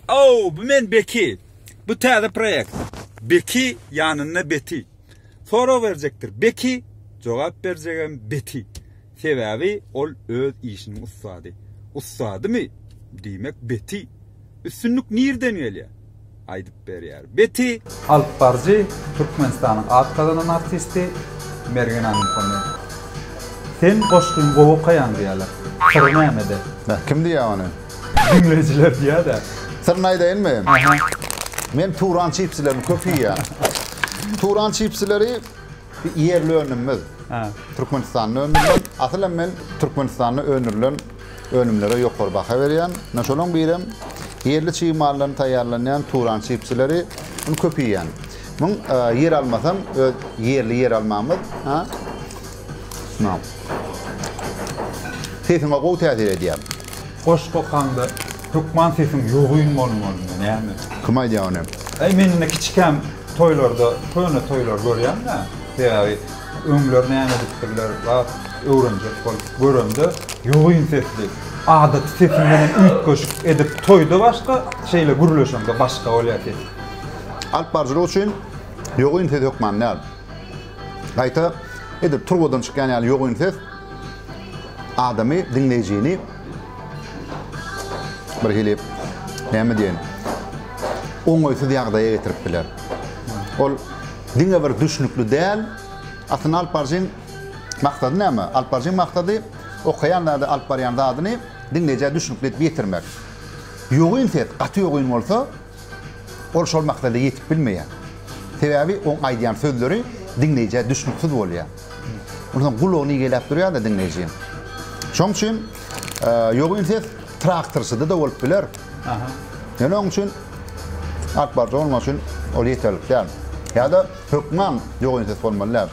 Ow, bu men Beki. Bu täze proýekt. Beki ýanynda Beti. Sorag berjekdir Beki, jogap berjegem Beti. Sebäbi ol öz işiniň ussady. Ussadymy? Diýmek Beti. Üstünlik nirden gelýär? Aýdyp berýär. Beti! Alyp baryjy, Türkmenistanyň at gazanan artisti Mergen Annamuhammedow. Sen goşgyny gowy okaýaň diýýärler. Syry nämede? Kim diýýär ony? Diňleýjiler diýýär-dä. Syryny aýdaýynmy? Men Turan çipsilerini köp iýýän. Turan çipsileri ýerli önümimiz. Türkmenistanda öndürilen. Asyl hem men Türkmenistanda öndürilen önümlere ýokary baha berýän. Ine şolaň birem ýerli çig maldan taýýarlanýan Turan çipsileri. Muny köp iýýän. Muň ýer almasam öz ýerli ýer almamyz. Sesiňe gowy täsir edýär. Goşgy okaňda hökman sesiň ýogyn bolmalymy näme? Kim aýdýar ony? Äý men indi kiçikäm toýlarda köne toýlar görýän-dä. Sebäbi öňler näme edipdirler zat öwrenjek bolup göremde ýogyn sesli adaty sesiňdenem üýtgeşik edip toýda başga şeýle gürleşeňde başga bolýar ses. Alyp baryjylyk üçin ýogyn ses hökman däl. Gaýta edil turbadan çykýan ýaly ýogyn ses adamy, diňleýjini bir hili näme diýen oňaýsyz ýagdaýa getirip biler. Ol diňe bir düşnükli däl, aslynda alyp baryjyň maksady näme? Alyp baryjyň maksady okaýan zady, alyp barýan zadyny diňleýjä düşnükli edip ýetirmek. Ýogyn ses gaty ýogyn bolsa, Ol şol maksada ýetip bilmeýär. Sebäbi oň aýdýan sözleri diňleýjä düşnüksiz bolýar. Onsoň gulagyny igeläp durýar-da diňleýji. Şoň üçin ýogyn ses traktorçyda-da bolup biler. Ýöne oň üçin alyp baryjy bolmak üçin ol ýeterlik däl. Ýa-da hökman ýogyn ses bolmaly däl.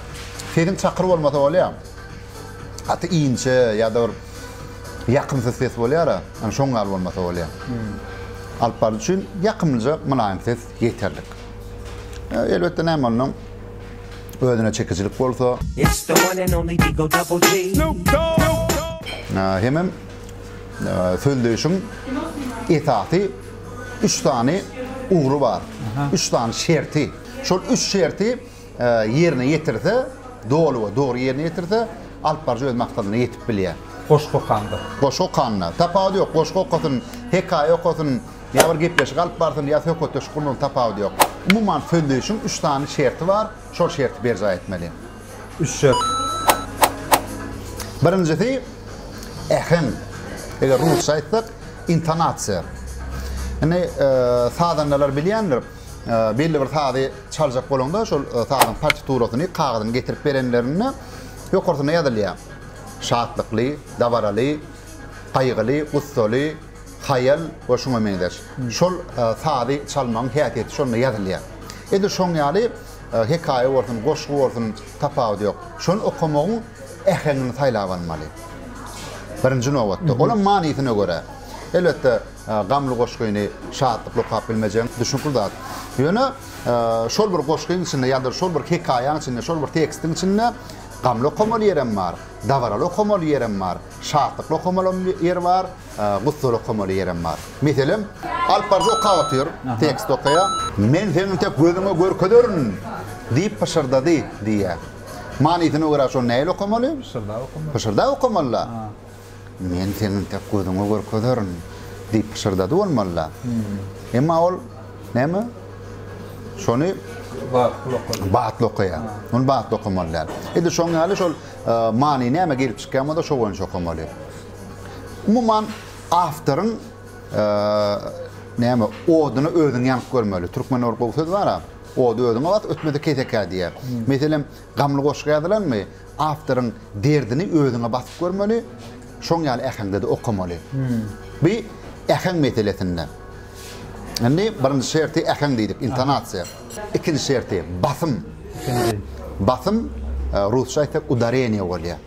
Sesiň çakyr bolmasa bolýar. Gaty inçe ýa-da bir ýakymsyz ses bolýar-a, ana şoň ýaly bolmasa bolýar. Alyp baryjy üçin ýakymlyja mylaýym ses ýeterlik. Elbetde näme ondan özüne çekijilik bolsa. It's the one and only D-O Double G. Hemem sözleýşiň esasy üç sany ugry bar. Üç sany şerti. Şol üç şerti ýerine ýetirse, doly we dogry ýerine ýetirse, alyp baryjy öz maksadyna ýetip bilýär. Goşgy okanda. Goşgy okanda. Tapawudy ýok. Goşgy okasyn, hekaýa okasyn, ýa bir gepleşik alyp barsyn, ýa söhbetdeşlik gurmasyn tapawudy ýok. Umuman sözleýşiň üç sany şerti bar, şol şerti berjaý etmeli. Üç şert. Birinjisi äheň. Eger rusça aýtsak, intonasiýa. Indi sazandalar bilýändir. Belli bir sazy çaljak bolaňda, şol sazyň partiturasyny, kagyzyny getirip berenlerinde ýokarsynda ýazylýar. Şatlykly, dabaraly, gaýgyly, gussaly, haýal we şuňa meňzeş. Şol sazy çalmagyň häsiýeti şonda ýazylýar. Edil şoň ýaly hekaýa bolsun, goşgy bolsun tapawudy ýok. Şony okamagyň äheňini saýlap almaly. Birinji nobatda. Olam manysyna görä. Elbetde, Gamly goşgyny şatlykly okap bilmejegiň düşnükli zat. Ýöne şol bir goşgyň içinde ýa-da şol bir hekaýaň içinde, şol bir tekstiň içinde gamly okamaly ýerem bar, dabaraly okamaly ýerem bar, şatlykly okamaly ýer bar, gussaly okamaly ýerem bar. Meselem, alyp baryjy okap otyr, tekst okaýar. Men seniň tek gözüňe görkezerin! diýip pyşyrdady diýýär. Manysyna görä şony nähili okamaly? Pyşyrdap okamaly. Pyşyrdap okamaly-da. Men seň entek gözüňe görkezerin, diýip pyşyrdady bolmaly-da. Emma ol, näme, şony Batly okady. Batly okaýar. Ony batly okamaly däl. Edil şoň ýaly şol many näme gelip çykýan bolsa şo boýunça okamaly. Umuman, awtoryň näme, oduny özüň ýanyp görmeli. Türkmende bir gowy söz bar-a, Ody özüňe bas, ötmese kesekä diýýär. Meselem, gamly goşgy ýazylanmy? Awtoryň derdini özüňe basyp görmeli, şoň ýaly äheňde-de okamaly. Bu äheň meselesinde. Indi birinji şerti äheň diýdik, intonasiýa. Ikinji şerti basym. Basym, rusça aýtsak udareniýe bolýar.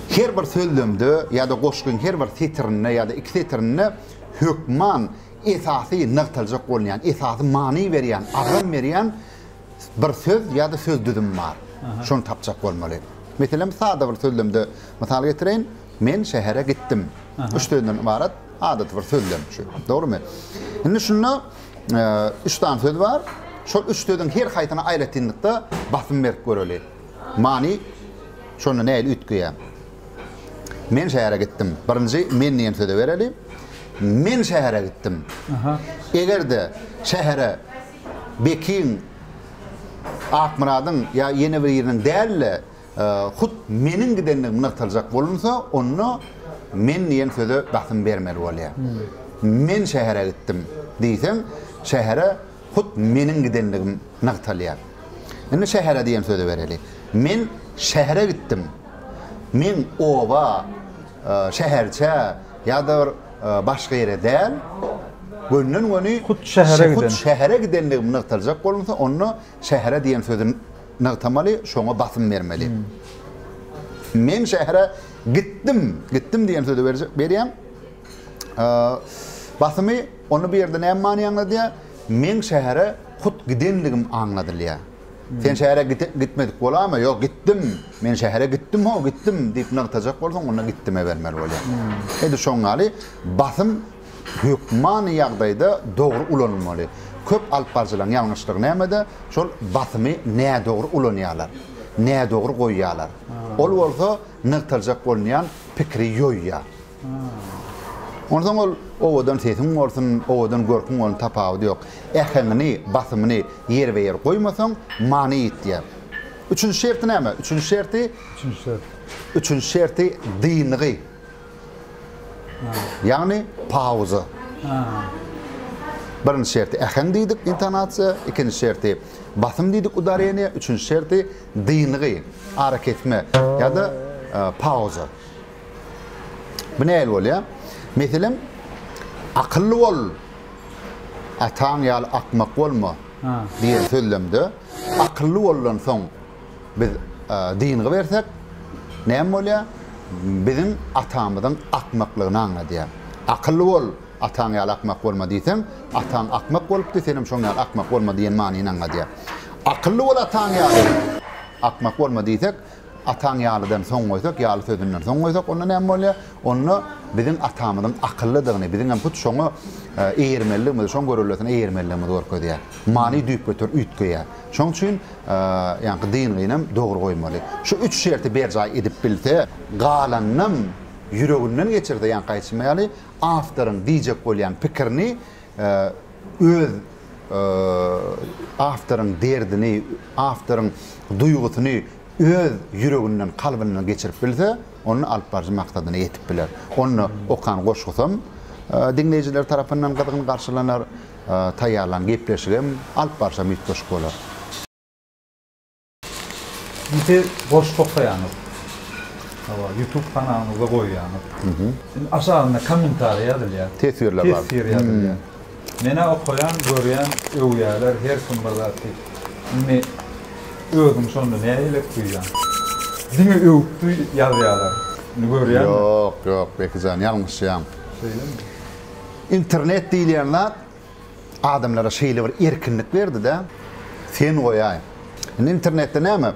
Her bir sözlemde ýa-da goşgyň her bir setirinde ýa-da iki setirinde hökman esasy nygtaljak bolunýan, esasy many berýän, agram berýän Bir söz ýa-da söz düzümi bar. Şony tapjak bolmaly. Meselem, sada bir sözlemde mysal getireýin, Men şähere gitdim. Üç sözden ybarat. Adaty bir sözlem şu. Dogrumy? Indi şunda üç sany söz bar. Şol üç sözüň her haýsyna aýratynlykda basym berip göreli. Many şonda nähili üýtgeýär? Men şähere gitdim. Birinji men diýen söze bereli. Men şähere gitdim. Eger-de şähere Bekiň, Akmyradyň ýa ýene biriniň däl-de, hut meniň gidendigim nygtaljak bolunsa, onda men diýen söze basym bermeli bolýar. Men şähere gitdim diýseň, şähere hut meniň gidendigim nygtalýar. Indi şähere diýen söze bereli. Men şähere gitdim. Men oba, şäherçä ýa-da bir başga ýere däl, gönden-göni hut şähere hut şähere gidendigim nygtaljak bolunsa, onda şähere diýen sözi nygtamaly, şoňa basym bermeli. Men şähere gitdim, gitdim diýen sözi berýän. Basymy, onda bu ýerde näme many aňladýar? Meň şähere hut gidenligim aňladylýar. Sen şähere gitmedik bolamy? Ýok, gitdim. Men şähere gitdim ho, gitdim diýip nygtajak bolsaň, onda gitdime bermeli bolýar. Edil şoň ýaly basym hökmany ýagdaýda dogry ulanylmaly. Köp alyp baryjylaryň ýalňyşlygy nämede? Şol basymy nädogry ulanýarlar. Nädogry goýýarlar. Ol bolsa nygtaljak bolunýan pikiri ýoýýar. Onsoň ol owadan sesiň bolsun, owadan görküň bolsun tapawudy ýok. Äheňini, basymyny ýerbe-ýer goýmasaň, many ýitýär. Üçünji şerti näme? Üçünji şerti Üçünji şert. Üçünji şerti dyngy. Ýagny pauza. Birinji şerti äheň diýdik, intonasiýa, ikinji şerti basym diýdik, udareniýe, üçünji şerti dyngy, arakesme ýa-da pauza. Bu nähili bolýar? Meselem, akylly bol, ataň ýaly akmak bolma diýen sözlemde akylly boldan soň biz dyngy bersek, näme bolýar? Biziň atamyzyň akmaklygyny aňladýar. Akylly bol, ataň ýaly akmak bolma diýseň, ataň akmak bolupdy, senem şoň ýaly akmak bolma diýen manyny aňladýar. Akylly bol ataň ýaly akmak bolma diýsek, Ataň ýalydan soň goýsak, ýaly sözünden soň goýsak, onda näme bolýar? Onda biziň atamyzyň akyllydygyny, biziňem hut şoňa eýermelidigimizi, şoň göreldesine eýermelidigimizi görkezýär. Many düýpgöter üýtgeýär. Şoň üçin ýaňky dyngyny dogry goýmaly. Şu üç şerti berjaý edip bilse, galanynam ýüreginden geçirse, ýaňky aýtşym ýaly, awtoryň diýjek bolýan pikirini öz awtoryň derdini, awtoryň duýgusyny öz ýüreginden, kalbyndan geçirip bilse, onda alyp baryjy maksadyna ýetip biler. Onda okan goşgusam diňleýjiler tarapyndan gyzgyn garşylanar, taýýarlan gepleşigem, alyp barşam üýtgeşik bolar. Indi siz goşgy okaýaňyz. Hawa, YouTube kanalyňyzda goýýaňyz. Indi aşagynda kommentariý ýazylýar. Teswirler bar. Teswir ýazylýar. Men-ä okaýan, görýän, öwýäler, her kim bir zat diýip. Indi özüň şonda nähili duýýaň? Diňe öwüp ýazýarlar. Indi görýäňmi? Ýok, ýok, Bekijan, ýalňyşýaň. Şeýlemi? Internet diýilýän zat adamlara şeýle bir erkinlik berdi-de, sen goýaý. Indi internetde näme?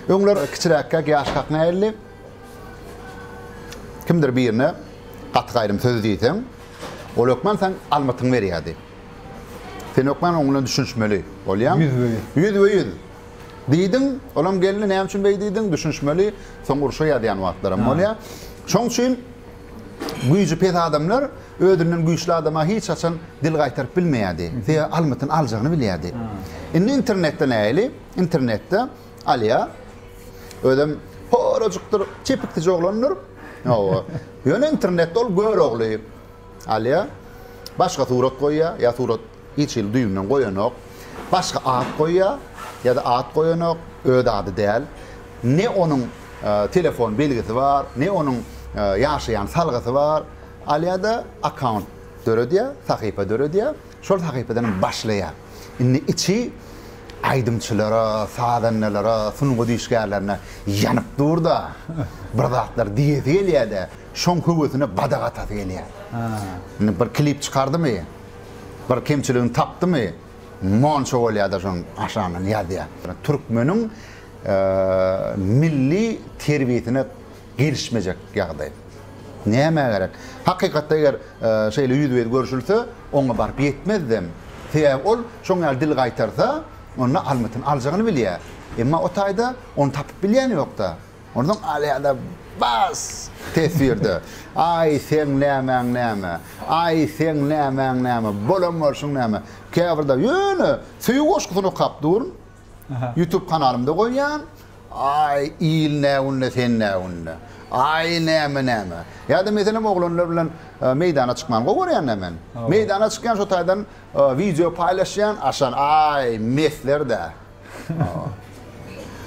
Öňler kiçiräkkäk, ýaşkak nähildi? Kimdir birine gaty-gaýrym söz diýseň, ol hökman saň almytyňy berýärdi. Sen hökman oň bilen düşünişmeli bolýaň. Ýüzbe-ýüz. Ýüzbe-ýüz. Diýdiň, olam geldi, näme üçin beý diýdiň, düşünişmeli, soň urşa ýazýan wagtlaram bolýar. Şoň üçin Güýji pes adamlar özünden güýçli adama hiç haçan dil gaýtaryp bilmeýärdi. Sebäbi almytyny aljagyny bilýärdi. Indi internetde nähili? Internetde alýar. Özem horajykdyr, çepiksije oglandyr. Hawa. Ýöne internetde ol Görogly alýar. Başga surat goýýar, ýa surat hiç hili düýbünden goýanok. Başga at goýýar, ýa-da at goýanok, öz ady däl. Ne onuň telefon belgisi bar, ne onuň ýaşaýan salgysy bar. Alýar-da akkaunt döredýär, sahypa döredýär. Şol sahypadan hem başlaýar. Indi içi aýdymçylara, sazandalara, sungat işgärlerine ýanyp dur-da, bir zatlar diýesi gelýär-de, şoň höwesine badak atasy gelýär. Indi bir klip çykardymy, bir kemçiligini tapdymy, monça bolýar-da şoň aşagyndan ýazýar. Türkmeniň milli terbiýesine gelişmejek ýagdaý. Nämä gerek? Hakykatda eger şeýle ýüzbe-ýüz görüşilse, oňa baryp ýetmezdem. Sebäbi ol şoň ýaly dil gaýtarsa, onda almytyny aljagyny bilýär. Emma o taýda ony tapyp bilýän ýok-da. Onsoň alýa-da bas! Teswirde, Aý, seň nämäň näme? Aý, seň nämäň näme? Bolan bolşuň näme? Käbirde ýöne söýgi goşgusyny okap durun. Youtube kanalymda goýýan. Aý, il nägünde, sen nägünde. Aý, näme, näme. Ýa-da meselem oglanlar bilen meýdana çykmany gowy görýän-dä men. Meýdana çykýan şo taýdan wideo paýlaşýan, aşan aý, mesler-dä.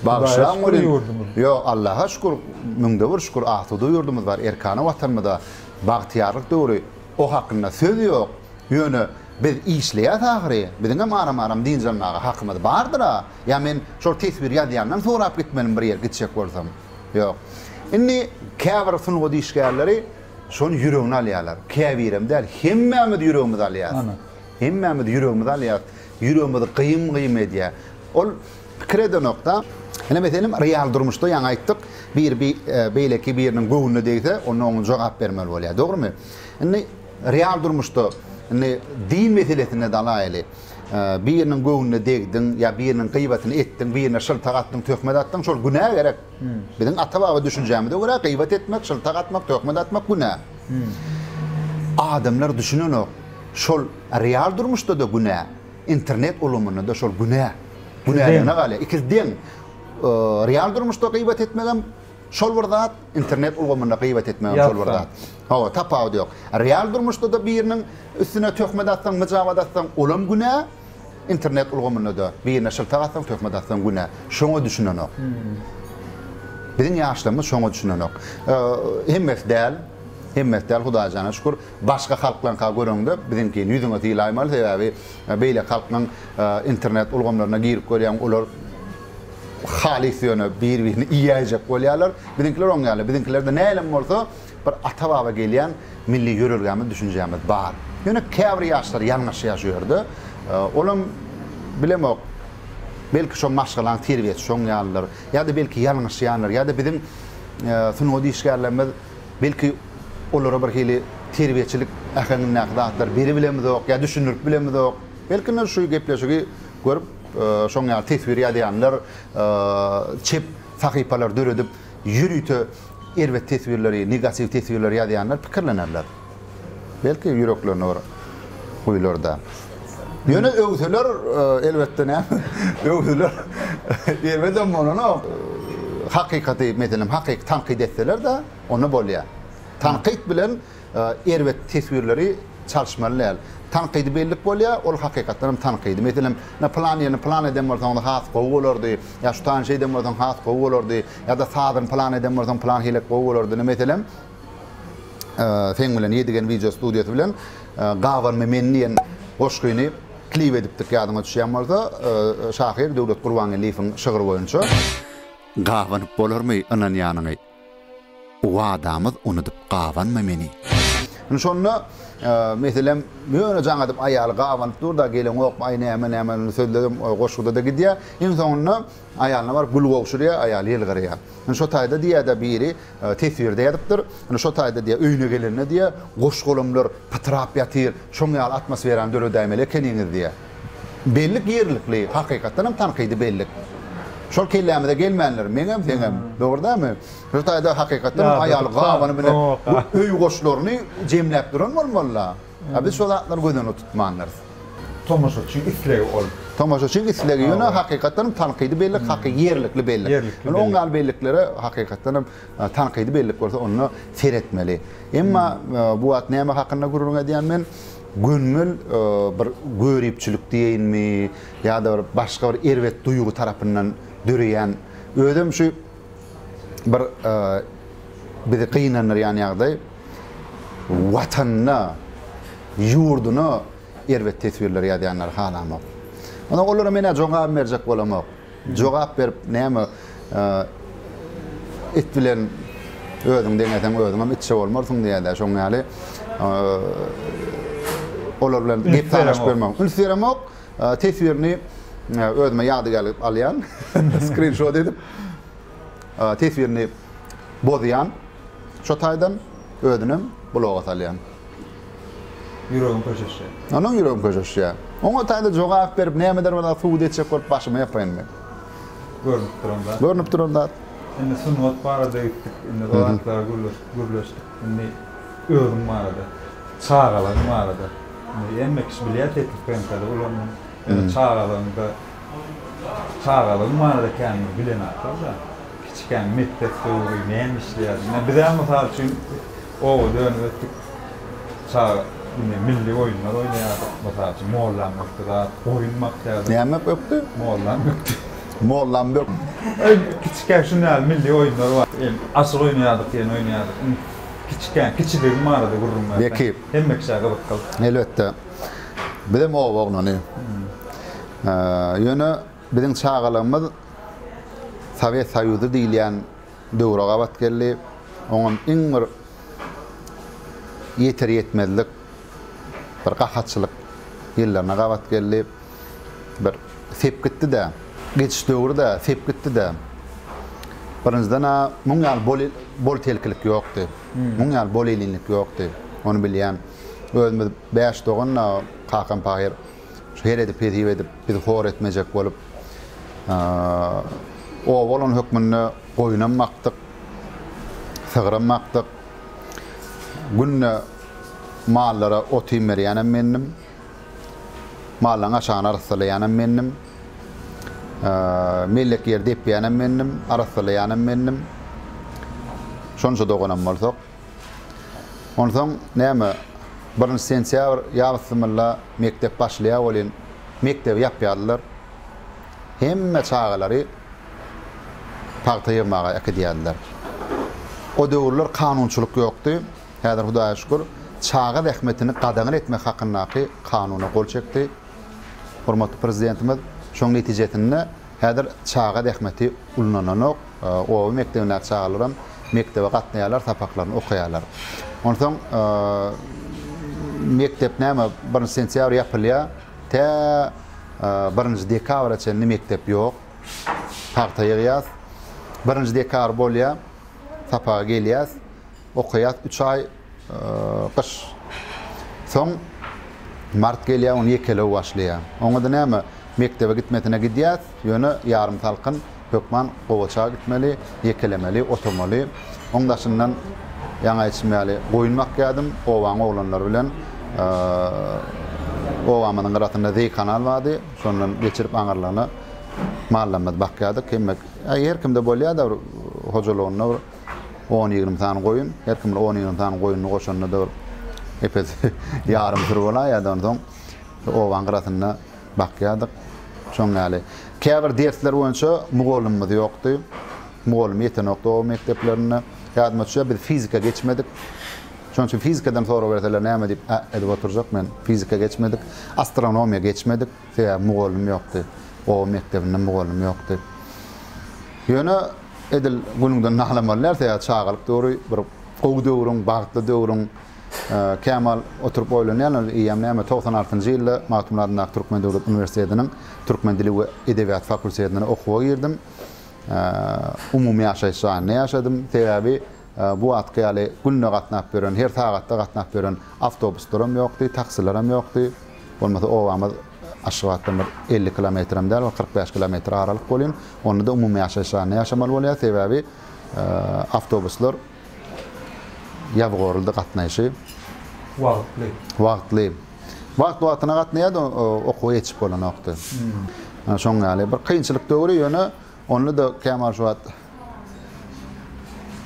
Bagyşlaň welin, ýok, Allaha şükür, müňde bir şükür, asuda ýurdumyz bar, erkana Watanymyzda bagtyýarlyk döwri, o hakynda söz ýok. Ýöne biz işleýäs ahyry, biziňem aram-aram dynç almaga hakymyz bardyr-a. Ýa men şol teswir ýazýandan sorap gitmelimi bir ýere gitjek bolsam? Ýok. Indi käbir sungat işgärleri şony ýüregine alýarlar. Käbirem däl, hemmämiz ýüregimize alýas. Hemmämiz ýüregimize alýas. Ýüregimizi gyýym-gyýym edýär. Ol pikir edenok-da. Ine meselem, real durmuşda ýaňy aýtdyk, biri beýleki biriniň göwnüne degse, onda oňa jogap bermeli bolýar. Dogrumy? Indi real durmuşda, indi din meselesinde-de alaýly. Biriniň göwnüne degdiň ýa biriniň gyýbatyny etdiň, birine şyltak atdyň, töhmet atdyň, şol günä gerek. Biziň ata-baba düşünjämize görä gyýbat etmek, şyltak atmak, töhmet atmak günä. Adamlar düşünenok. Şol real durmuşda-da günä, internet ulgamynda-da şol günä. Günäligine galýar. Ikisi deň. Real durmuşda gyýbat etmegem şol bir zat, internet ulgamynda gyýbat etmegem şol bir zat. Hawa, tapawudy ýok. Real durmuşda-da biriniň üstüne töhmet atsaň, myjabat atsaň, olam günä. Internet ulgamynda-da birine şyltak atsaň, töhmet atsaň günä. Şoňa düşünenok. Biziň ýaşlarymyz şoňa düşünenok. Hemmesi däl, hemmesi däl, Hudaýjana şükür. Başga halklaňka göreňde biziňkini ýüzüňe sylaýmaly, sebäbi beýleki halklaň internet ulgamlaryna girip görýäň, olar halys ýöne bir-birini iýäýjek bolýarlar. Biziňkiler oň ýaly. Biziňkilerde nälim bolsa bir ata-baba gelýän milli ýörelgämiz, düşünjämiz bar. Ýöne käbir ýaşlar ýalňyşýar şu ýerde. Olam bilemok, belki şo maşgalaň terbiýesi şoň ýalydyr, ýa-da belki ýalňyşýandyr, ýa-da biziň sungat işgärlerimiz belki olara bir hili terbiýeçilik äheňindäki zatlary beribilemizok ýa düşündirip bilemizok. Belki indi şu gepleşigi görüp şoň ýaly teswir ýazýanlar çep sahypalar döredip ýörite erbet teswirleri, negatiw teswirleri ýazýanlar pikirlenerler. Belki ýüreklerine bir guýular-da. Ýöne öwseler, elbetde näme, öwseler erbedem bolanok. Hakykaty, meselem, hakyky tankyt etseler-de, onda bolýar. Tankyt bilen erbet teswirleri çalyşmaly däl. Tankydy bellik bolýar, ol hakykatdan hem tankydy. Meselem, pylan ýerini pylan eden bolsaňyz has gowy bolardy, ýa şu taýyny şeýden bolsaň has gowy bolardy, ýa-da sazyny pylan eden bolsaň pylan hilek gowy bolardy. Meselem, seň bilen Ýedigen wideo studiýasy bilen Gabanma meni diýen goşgyny klip edipdik ýadyňa düşýän bolsa, şahyr Döwlet Gurbangeldiýewiň şygry boýunça. Gabanyp bolarmy ynanýanyňy? Wadamyz unudyp gabanma meni. Indi şonda meselem ýöne jaň edip aýaly gabanyp dur-da geleňokmy aý näme näme sözlerem goşguda-da gidýär. Iň soňunda aýalyna baryp gül gowşurýar, aýaly ýylgyrýar. Indi şo taýda diýýär-de biri teswirde ýazypdyr. Indi şo taýda diýýär öýüne gelende diýýär goş-golamlar pytrap ýatyr, şoň ýaly atmosferany döredäýmeli ekeniňiz diýýär. Bellik ýerlikli, hakykatdan hem tankydy bellik. Şol kellämize gelmändir, meňem, seňem. Dogry dälmi? Şu taýda hakykatdan hem aýaly gabany bilen öý goşlaryny jemläp duran bolmaly-da. A biz şo zatlary göz öňünde tutmandyrys. Tomaşaçyň islegi ol. Tomaşaçyň islegi, ýöne hakykatdan hem tankydy bellik, haky ýerlikli bellik. Ýerlikli bellik. Oň ýaly belliklere hakykatdan hem tankydy bellik bolsa onda seretmeli. Emma bu wagt näme hakynda gürrüň edýän men? Gönümel bir göripçilik diýeýinmi ýa-da bir başga bir erbet duýgy tarapyndan döreýän özem şu bir bizi gynandyrýan ýagdaý Watanyna, ýurduna erbet teswirleri ýazýanlary halamok. Onsoň olara men-ä jogabam berjek bolamok. Jogap berip näme it bilen özüňi deňeseň özüňem itçe bolmarsyň diýýärler. Şoň ýaly olar bilen gep sanaşyp ýörmek. Üns beremok. Teswirini özüme ýadygärlik alýan. Skrinşot edip teswirini bozýan şo taýdan. Özünem bloga salýan. Ýüregiň köşeşýär. Onuň ýüregim köşeşýär. Oňa taýda jogap berip, nämedir bir zat subut etjek bolup başymy ýapaýynmy? Görnüp duran zat. Görnüp duran zat. Indi sungat barada gitdik, indi o zatlara gürleşdik. Indi özüň barada, çagalaryň barada. Indi hemme kişi bilýär teklip PMK-da ulandyň. Ýöne çagalygyňda çagalygyň barada kän bir bilenaklar-da. Kiçikäň mekdep döwri näme işleýärdiň? Ine biz-ä mysal üçin obada önüp ösdük. Çaga indi milli oýunlar oýnaýardyk. Mysal üçin mollam bökdi zat, goýun bakýardyk. Näme bökdi? Mollam bökdi. Mollam bök. Kiçikäň şuny ýaly milli oýunlar bar. Aşyk oýnaýardyk diýen oýnaýardyk. Indi kiçikäň kiçiligiň barada gürrüň berseň. Beki. Hemme kişä gyzykly. Elbetde. Bizem oba oglany. Ýöne biziň çagalygymyz Sowet Soýuzy diýilýän döwre gabat geldi. Oňam iň bir ýeter-ýetmezlik, bir gahatçylyk ýyllaryna gabat geldi. Bir sepgitdi-dä. Geçiş döwri-dä, sepgitdi-dä. Birinjiden-ä muň ýaly bol bol-telkilik ýokdy. Muň ýaly bol-elinlik ýokdy. Ony bilýän. Özümiz bäş dogan-da, kakam pahyr şu her edip-hesip edip, bizi hor etmejek bolup, oba bolan hökmünde goýunam bakdyk, sygram bakdyk. Günde mallara ot-iým berýänem mendim. Mallaryň aşagyny arassalaýanam mendim. Mellek ýer depýänem mendim, arassalaýanam mendim. Şonça doganam bolsak. Onsoň näme, birinji sentýabr ýabysymylla mekdep başlaýar welin, mekdebi ýapýardylar. Hemme çagalary pagta ýygmaga äkidýärdiler. O döwürler kanunçylyk ýokdy. Häzir Hudaýa şükür, çaga zähmetini gadagan etmek hakyndaky kanuna gol çekdi hormatly Prezidentimiz. Şoň netijesinde häzir çaga zähmeti ulanylanok. Oba mekdebindäki çagalaram mekdebe gatnaýarlar, sapaklaryny okaýarlar. Onsoň mekdep näme, birinji sentýabr ýapylýar, tä birinji dekabra çenli mekdep ýok. Pagta ýygýas. Birinji dekabr bolýar, sapaga gelýäs, okaýas üç aý gyş. Soň mart gelýär, onuň ýekelewi başlaýar. Oňa-da näme, mekdebe gitmesine gidýäs, ýöne ýarym salkyn hökman gowaça gitmeli, ýekelemeli, otamaly. Oň daşyndan ýaňy aýdyşym ýaly goýun bakýardym, obaň oglanlary bilen. Obamyzyň gyrasynda zeý kanal bardy, şondan geçirip aňyrlygyna mallarymyzy bakýardyk. Hemme, her kimde bolýar-da bir hojalygynda bir On-ýigrimi sany goýun, her kim bir on-ýigrimi sany goýnuny goşanda-da bir epesi ýarym süri bolaýýardy. Onsoň obaň gyrasynda bakýardyk. Şoň ýaly. Käbir dersler boýunça mugallymymyz ýokdy. Mugallym ýetenokdy oba mekdeplerinde. Ýadyma düşýär, biz fizika geçmedik. Şonuň üçin fizikadan sorag berseler näme diýip ä edip oturjak men. Fizika geçmedik. Astronomiýa geçmedik. Sebäbi mugallym ýokdy. Oba mekdebinde mugallym ýokdy. Ýöne edil günüňden nalamaly däl, sebäbi çagalyk döwri bir gowy döwrüň, bagtly döwrüň. Kämal oturyp oýlanýan, eýýäm näme, 96-njy ýylda Magtymguly adyndaky Türkmen döwlet uniwersitetiniň türkmen dili we edebiýaty fakultetine okuwa girdim. Umumy ýaşaýyş jaýynda ýaşadym. Sebäbi bu wagtky ýaly günde gatnap ýören, her sagatda gatnap ýören awtobuslaram ýokdy, taksilerem ýokdy. Bolmasa obamyz Aşgabatdan bir 50 kilometrem däl, bir 45 kilometr aralyk bolýan. Onda-da umumy ýaşaýyş jaýynda ýaşamaly bolýar. Sebäbi awtobuslar ýabygoruldy gatnaýşy. Wagtly. Wagtly. Wagt-wagtyna gatnaýardy, okuwa ýetişip bolanokdy. Şoň ýaly bir kynçylyk döwri, ýöne onda-da kämal şu wagt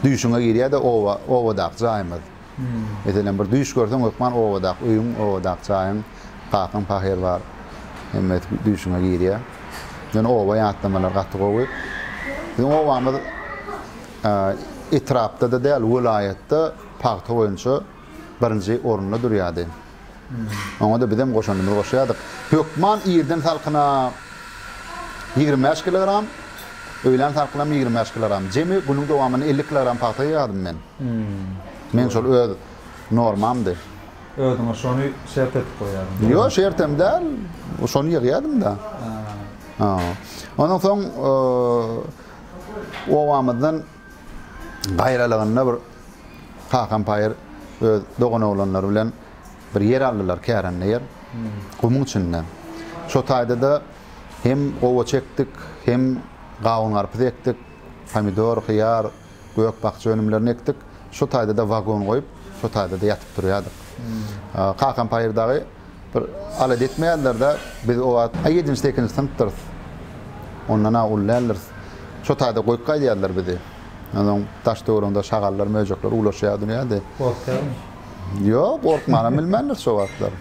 düýşüňe girýär-de oba, obadaky jaýymyz. Meselem, bir düýş görseň, hökman obadaky öýüň, obadaky jaýyň, kakaň pahyr bar. Hemmesi düýşüňe girýär. Ýöne oba ýatlamalar gaty gowy. Biziň obamyz etrapda-da däl, welaýatda pagta boýunça birinji orunda durýardy. Oňa-da bizem goşandymyzy goşýardyk. Hökman irden salkyna 25 kilogram, öýlän salkynam 25 kilogram. Jemi günüň dowamynda 50 kilogram pagta ýygadym men. Meň şol öz normamdy. Özüňe şony şert edip goýýardyň. Ýok, şertem däl. Şony ýygýardym-da. Ondan soň obamyzdan gaýralygynda bir. Kakam paýyr öz doganoglanlary bilen bir ýer aldylar, kärende ýer. Gumuň içinde. Şo taýda-da hem gowaça ekdik, hem gawun-garpyz ekdik, pomidor, hyýar, gök-bakja önümlerini ekdik. Şo taýda-da wagon goýup, şo taýda-da ýatyp turýardyk. Kakam paýyr dagy bir alada etmeýärdiler-de, biz o wagt ýedinji-sekizinji synpdyrys. Ondan-a uly däldiris. Şo taýda goýup gaýdýardylar bizi. Onsoň daş-töwereginde şagallar, möjekler uwlaşýar durýardy. Gorkýarmyň? Ýok, gorkmanam bilmändiris şo wagtlar.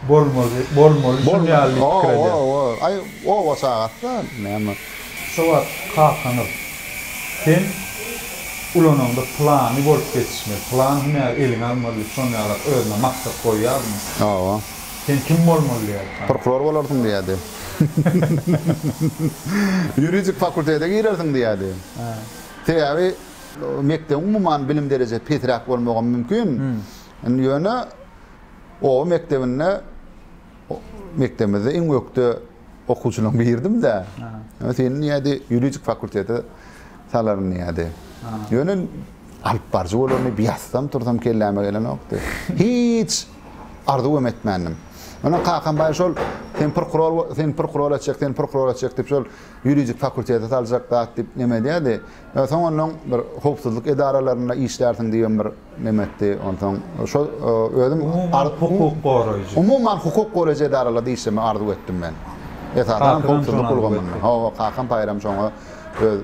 Bolmaly, bolmaly şun ýaly diýip pikir edýär. Hawa, hawa. Aý, oba çagasy-da, näme. Şo wagt kakaňyz, Sen ulanaňda plany bolup ýetişmeli, plan hünäri eliňe almaly diýip, şon ýalak özüne maksat goýýardymy? Hawa. Sen kim bolmaly diýýärdi saňa? Prokuror bolarsyň diýýärdi. Ýuridik fakultete girersiň diýýärdi. Sebäbi mekdebiň umuman bilim derejesi pesräk bolmagam mümkin. Indi ýöne oba mekdebinde mekdebimizde iň ökde okuwçylaryň biridim-dä. Seni diýýärdi, ýuridik fakultete salaryn diýýärdi. Ýöne alyp baryjy bolaryn diýip ýatsam tursam kelläme gelenokdy. Hiç arzuw hem etmändim. Ondan kakam baý şol sen prokuror sen prokuror etjek, sen prokuror etjek diýip şol ýuridik fakultete saljak zat diýip neme edýärdi. Soň ondan bir howpsuzlyk edaralarynda işlärsiň diýen bir neme etdi. Onsoň şol özüm Umuman hukuk goraýjy. Umuman hukuk goraýjy edaralarda işlemegi arzuw etdim men. Esasan howpsuzlyk ulgamynda. Hawa, kakam paýram şoňa öz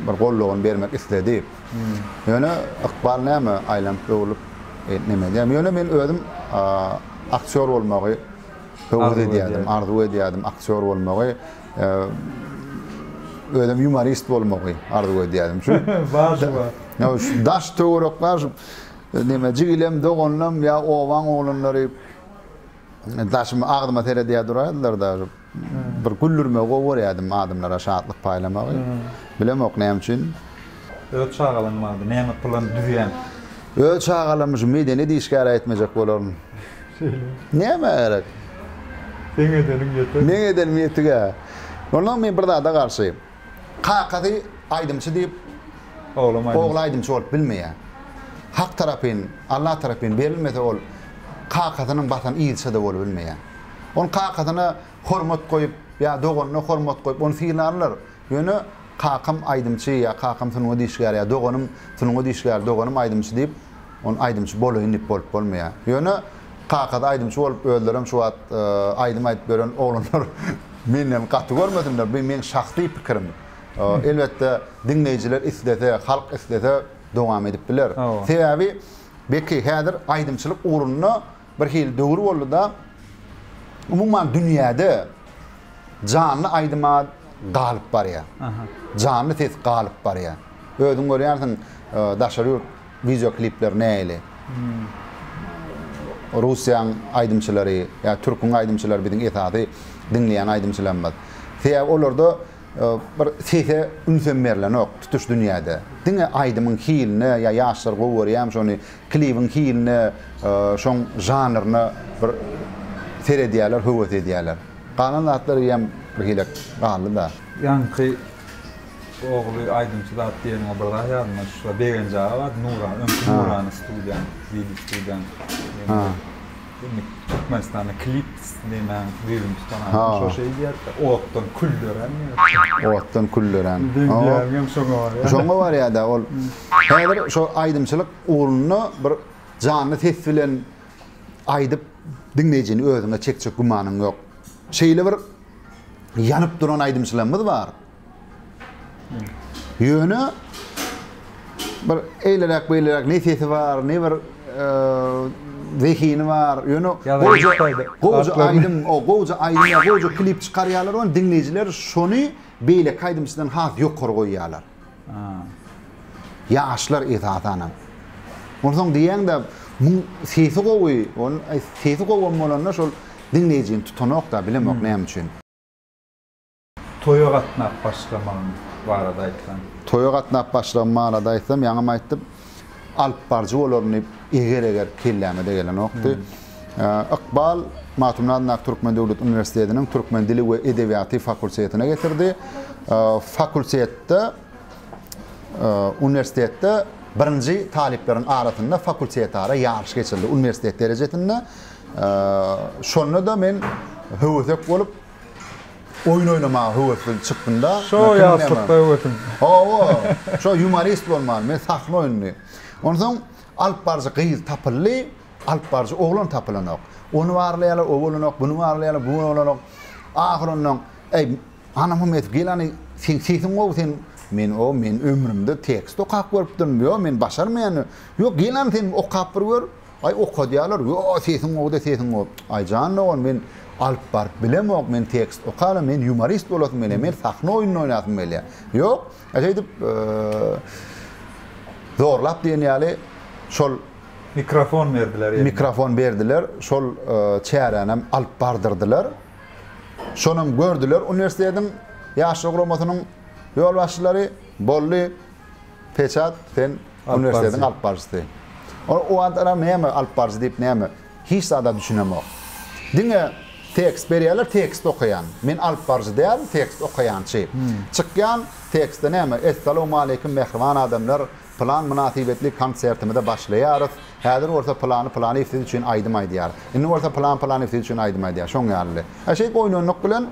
bir goldawyny bermek isledi. Ýöne ykbal näme aýlanyp öwrülip neme edýär. Ýöne men özüm aktýor bolmagy höwes edýärdim, arzuw edýärdim aktýor bolmagy. Özüm ýumorist bolmagy arzuw edýärdim. Şu bar şu bar. Şu daş töwerek bar şu neme jigilem, doganlam ýa obaň oglanlary daşyma agzyma seredýär duraýdylar-da. Bir güldürmegi gowy görýärdim, adamlara şatlyk paýlamagy. Bilemok näme üçin. Öz çagalaň bardy, näme plan düzýäň? Öz çagalarymy şu medeniýet işgäri etmejek bolaryn. Şeýle. Nämä gerek? Seň edeniň ýeter. Meň edenim ýetik-ä. Ondan men bir zada garşy. Kakasy aýdymçy diýip, ogly aýdymçy bolup bilmeýär. Hak tarapyn, Allah tarapyn berilmese ol kakasynyň basan yzyça-da bolubilmeýär. Ol kakasyna hormat goýup ýa doganyna hormat goýup ony sylarlar. Ýöne kakam aýdymçy ýa kakam sungat işgäri ýa doganym sungat işgäri, doganym aýdymçy diýip, ony aýdymçy bolaýyn diýip bolup bolmaýar. Ýöne kakasy aýdymçy bolup özlerem şu wagt aýdym aýdyp ýören oglanlar menden gaty görmesinler, bu meň şahsy pikirim. Elbetde diňleýjiler islese, halk islese dowam edip biler. Sebäbi Beki häzir aýdymçylyk ugrunda Bir hili döwür boldy-da, umuman dünýäde janly aýdyma galyp barýar. Janly ses galyp barýar. Özüň görýänsiň, daşary ýurt wideo klipleri nähili. Russiýaň aýdymçylary ýa türküň aýdymçylary biziň esasy diňleýän aýdymçylarymyz. Sebäbi olarda Bir sese ünsem berlenok tutuş dünýäde. Diňe aýdymyň hiline ýa ýaşlar gowy görýämi şony klibiň hiline şoň žanryna bir seredýärler höwes edýärler. Galan zatlar eýýäm bir hili galdy-da. Ýaňky ogly aýdymçy zat diýeniňe bir zat ýadyma düşdi. Begenç aga bardy Nurana öňki Nurana studiýaň wideo studiýaň. Indi Türkmenistanda klip nemäň düýbüni tutan adam şo şeý diýerdi, otdan kül dörän diýerdi. Otdan kül dörän. Diýýäniňem şoňa barýar. Şoňa barýar-da ol. Häzir şo aýdymçylyk ugrunda bir janly ses bilen aýdyp diňleýjini özüňe çekjek gümanyň ýok. Şeýle bir ýanyp duran aýdymçylarymyz bar. Ýöne bir eýleräk beýleräk ne sesi bar, ne bir zehini bar. Ýöne gowja gowja aýdym, o gowja aýdym ýa gowja klip çykarýarlar, ony diňleýjiler şony beýleki aýdymçydan has ýokary goýýarlar. Ýaşlar esasanam. Onsoň diýýäň-de, muň sesi gowy, ol sesi gowam bolanda şol diňleýjini tutanok-da, bilemok näme üçin. Toýa gatnap başlamagyň barada aýtsaň. Toýa gatnap başlagym barada aýtsam, ýaňam aýtdym, alypbaryjy bolaryn diýip eger-eger kelläme-de gelenokdy. Ykbal Magtymguly adyndaky Türkmen döwlet uniwersitetiniň türkmen dili we edebiýaty fakultetine getirdi. Fakultetde, uniwersitetde. Birinji talyplaryň arasynda fakultetara ýaryş geçirildi, uniwersitet derejesinde. Şonda-da men höwesek bolup, oýun oýnamaga höwes bilen çykdym-da. Şo ýaşlykda höwesiň. Hawa, şo ýumorist bolmaly, men sahna oýnuny. Onsoň alyp baryjy gyz tapyldy, alyp baryjy oglan tapylanok. Ony barlaýarlar, o bolanok, buny barlaýarlar, bu bolanok. Ahyr ondan, Eý, Hany Muhammedow gel hany seň sesiň gowy sen men o men ömrümde tekst okap görüpdirin ýo men başarmaýan ýok gel hany sen okap bir gör aý okadýarlar ýo sesiň gowuda sesiň gowy aý jan dogan men alyp baryp bilemok men tekst okala men ýumorist bolasym gelýär men sahna oýnuny oýnasym gelýär ýok şeýdip zorlap diýen ýaly şol Mikrofon berdiler eline. Mikrofon berdiler şol çäränem alyp bardyrdylar. Şonam gördüler uniwersitetiň Ýaşlar guramasynyň ýolbaşçylary, Boldy, peçat, sen uniwersitetiň alyp baryjysy. O adam näme alyp baryjy diýip näme, hiç zada düşünemok. Diňe tekst berýärler, tekst okaýan. Men alyp baryjy däl, tekst okaýançy. Çykýan, tekstde näme, Essalawmaleýkim mähriban adamlar, Pylan mynasybetli konsertimize başlaýarys. Häzir bolsa pylany pylanyýew siz üçin aýdym aýdýar. Indi bolsa pylan pylanyýew siz üçin aýdym aýdýar. Şoň ýalyly. Ä şeýdip oýnanlyk bilen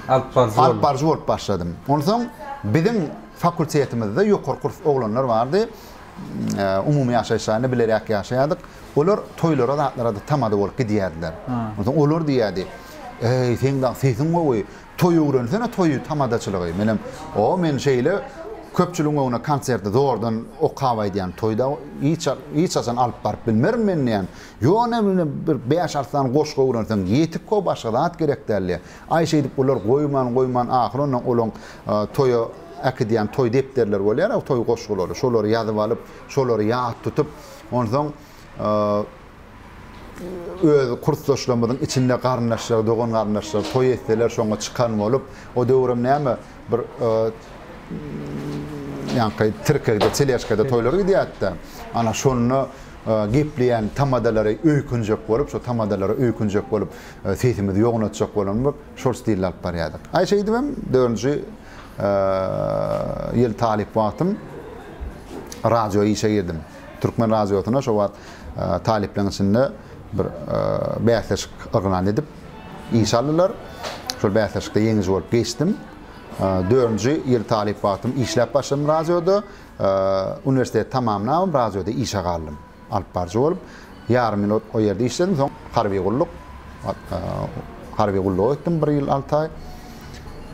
Alyp baryjy boldum. Alyp baryjy bolup başladym. Onsoň biziň fakultetimizde ýokary kurs oglanlar bardy. Umumy ýaşaýyş jaýynda bileräk ýaşaýardyk. Olar toýlara zatlara-da tamada bolup gidýärdiler. Onsoň olar diýýärdi, Eý, seň dagy sesiň gowy. Toý öwrensene toýy tamadaçylygy. Menem o men şeýle köpçüligiň öňünde konsertde zordan okap aýdýan toýda hiç hiç haçan alyp baryp bilmerin men diýýän. Ýone mine bir bäş-alty sany goşgy öwrenseň ýetik ko başga zat gerek däl diýýär. Aý şeýdip bular goýman goýman ahyr ondan olaň toýa äkidýän toý depderleri bolýar toý goşgulary şolary ýazyp alyp şolary ýat tutup onsoň Öz kursdaşlarymyzyň içinde garyndaşlar, dogan-garyndaşlar toý etseler şoňa çykan bolup, o döwürem näme bir ýaňky tirkegde, teležkada toýlar gidýärdi-de. Ana şonda gepleýän tamadalary öýkünjek bolup, şo tamadalara öýkünjek bolup, sesimizi ýognatjak bolan bolup, şol stilde alyp barýardyk. Aý şeýdibem dördünji ýyl talyp wagtym radio işe girdim. Türkmen radiosyna şo wagt talyplaryň içinde bir bäsleşik yglan edip işe aldylar. Şol bäsleşikde ýeňiji bolup geçdim. Dördünji ýyl talyp wagtym işläp başladym radioda. Uniwersiteti tamamlabam radioda işe galdym. Alyp baryjy bolup ýarym ýyl o ýerde işledim. Soň harby gulluk harby gulluga gitdim bir ýyl alty aý.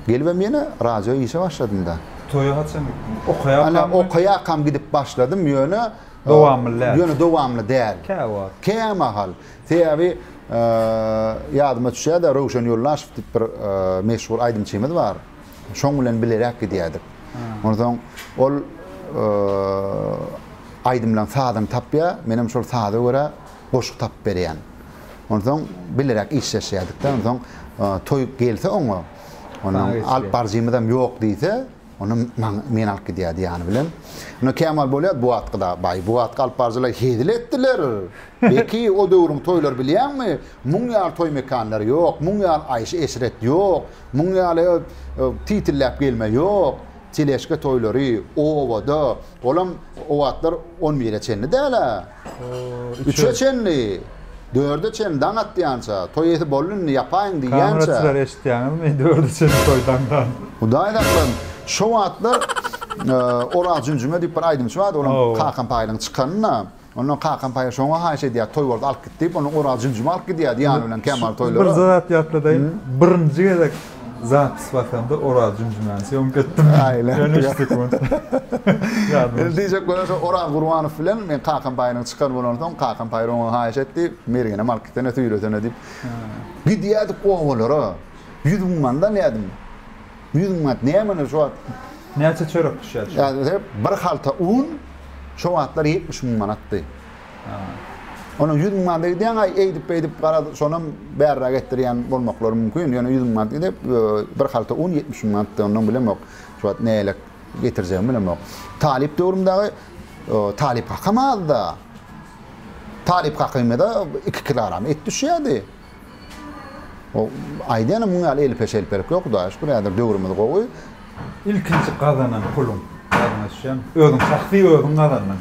Gelibem ýene radio işe başladym-da. Toýa haçan gitdiň? Okaýarkam? Ana, okaýarkam gidip başladym, ýöne Dowamly däl. Ýöne dowamly däl. Käwagt. Kämahal. Sebäbi ýadyma düşýär-de, Röwşen Ýoldaşow diýip bir meşhur aýdymçymyz bar. Şoň bilen bileräk gidýärdik. Onsoň ol aýdymlaryň sazyny tapýar, menem şol saza görä goşgy tapyp berýän. Onsoň bileräk işleşýärdik-de. Onsoň toý gelse oňa, ondan alyp baryjymyzam ýok diýse, Ony maňa meni alyp gidýärdi ýany bilen. Onda kämal bolýar bu wagtky-da, baý, bu wagtky alyp baryjylar hezil etdiler. Beki, o döwrüň toýlary bilýäňmi? Muň ýaly toý mekanlary ýok, muň ýaly aýşy-eşret ýok, muň ýaly titilläp gelme ýok. Teležka toýlary obada, olam o wagtlar on bire çenli däl-ä. Üçe çenli, dörde çenli daň atýança, toý ýesi boldy indi ýapaýyň diýýänçä. Kameraçylar eşitýäňizmi, dörde çenli toý daňdan. Hudaý saklasyn, şo wagtlar Oraz Jümjüme diýip bir aýdymçy bardy, olam Kakam Paýlyň çykanyna, ondan Kakam Paýly şoňa haýyş edýär, toý bolsa alyp git diýip, ondan Oraz Jümjüme alyp gidýärdi ýany bilen Kemal toýlara. Bir zat ýatladaýyn, birinji gezek Zapis basamda Oraz Jümjümäni syýomka etdim. Ýöne üç sekunt. Ýadyma. Diýjek bolýan şo Oraz Gurbanow bilen men Kakam Paýryň çykan bolansoň, Kakam Paýry oňa haýyş etdi, Mergenem alyp gitsene, süýresene diýip. Gidýärdik obalara. 100 müň manat alýardym. 100 müň manat näme şo wagt? Näçe çörek düşýär şo? Bir halta un şo wagtlar 70 müň manatdy. Onuň 100 müň manada gidýäň, aý, eýdip-beýdip garaz, şonam bärräk etdirýän bolmaklary mümkin. Ýöne 100 müň manat gidip, bir halta un 70 müň manatdy, ondan bilemok. Şu wagt nähili getirjegimi bilemok. Talyp döwrüm dagy talyp hakam azda. Talyp hakymyza 2 kilogram et düşýärdi. O aýdýanam muň ýaly elpe-şelpelik ýok, Hudaýa şükür, häzir döwrümiz gowy. Ilkinji gazanan puluň? Ýadyňa düşýärmi? Özüň şahsy özüň gazandyň.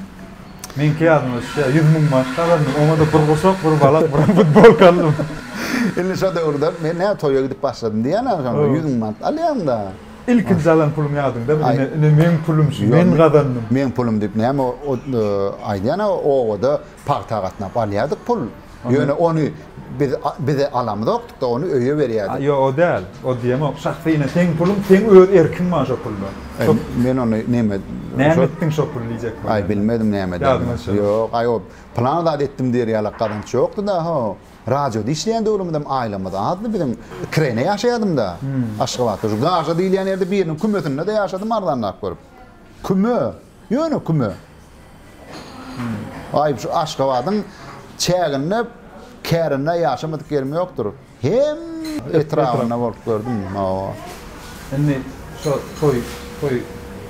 Meňki ýadyma düşýär, 100 müň manat gazandym. Oňa-da bir guşak, bir balak, bir futbolka aldym. Indi şo döwürde men näme toýa gidip başladym diýýän-ä şonda 100 müň manat alýaň-da. Ilkinji alan pulum ýadyňdamy? Ine, ine meň pulum şu, men gazandym. Meň pulum diýip näme aýdýan-a obada pagta gatnap alýardyk pul. Ýöne ony biz bize alamyzokdyk-da, ony öýe berýärdik. Ýok, o däl. O diýemok. Şahsy ine seň puluň, seň öz erkiň bar şo pulda. Şo Men ony neme Näme etdiň şo puly diýjek bolýan. Aý bilmedim näme edenimi. Ýadyňa düşenok. Ýok, aý o pylan zat etdim diýer ýalak gazanç ýokdy-da, ho. Radioda işleýän döwrümizem aýlygymyz azdy biziň. Kireýne ýaşaýardym-da Aşgabatda. Şu Gaža diýilýän ýerde biriniň kümesinde-de ýaşadym arzanrak görüp. Küme! Ýöne küme. Aý şu Aşgabadyň çäginde kärende ýaşamadyk ýerim ýokdur. Hem etrabynda bolup gördüm. Hawa. Indi şo toý toý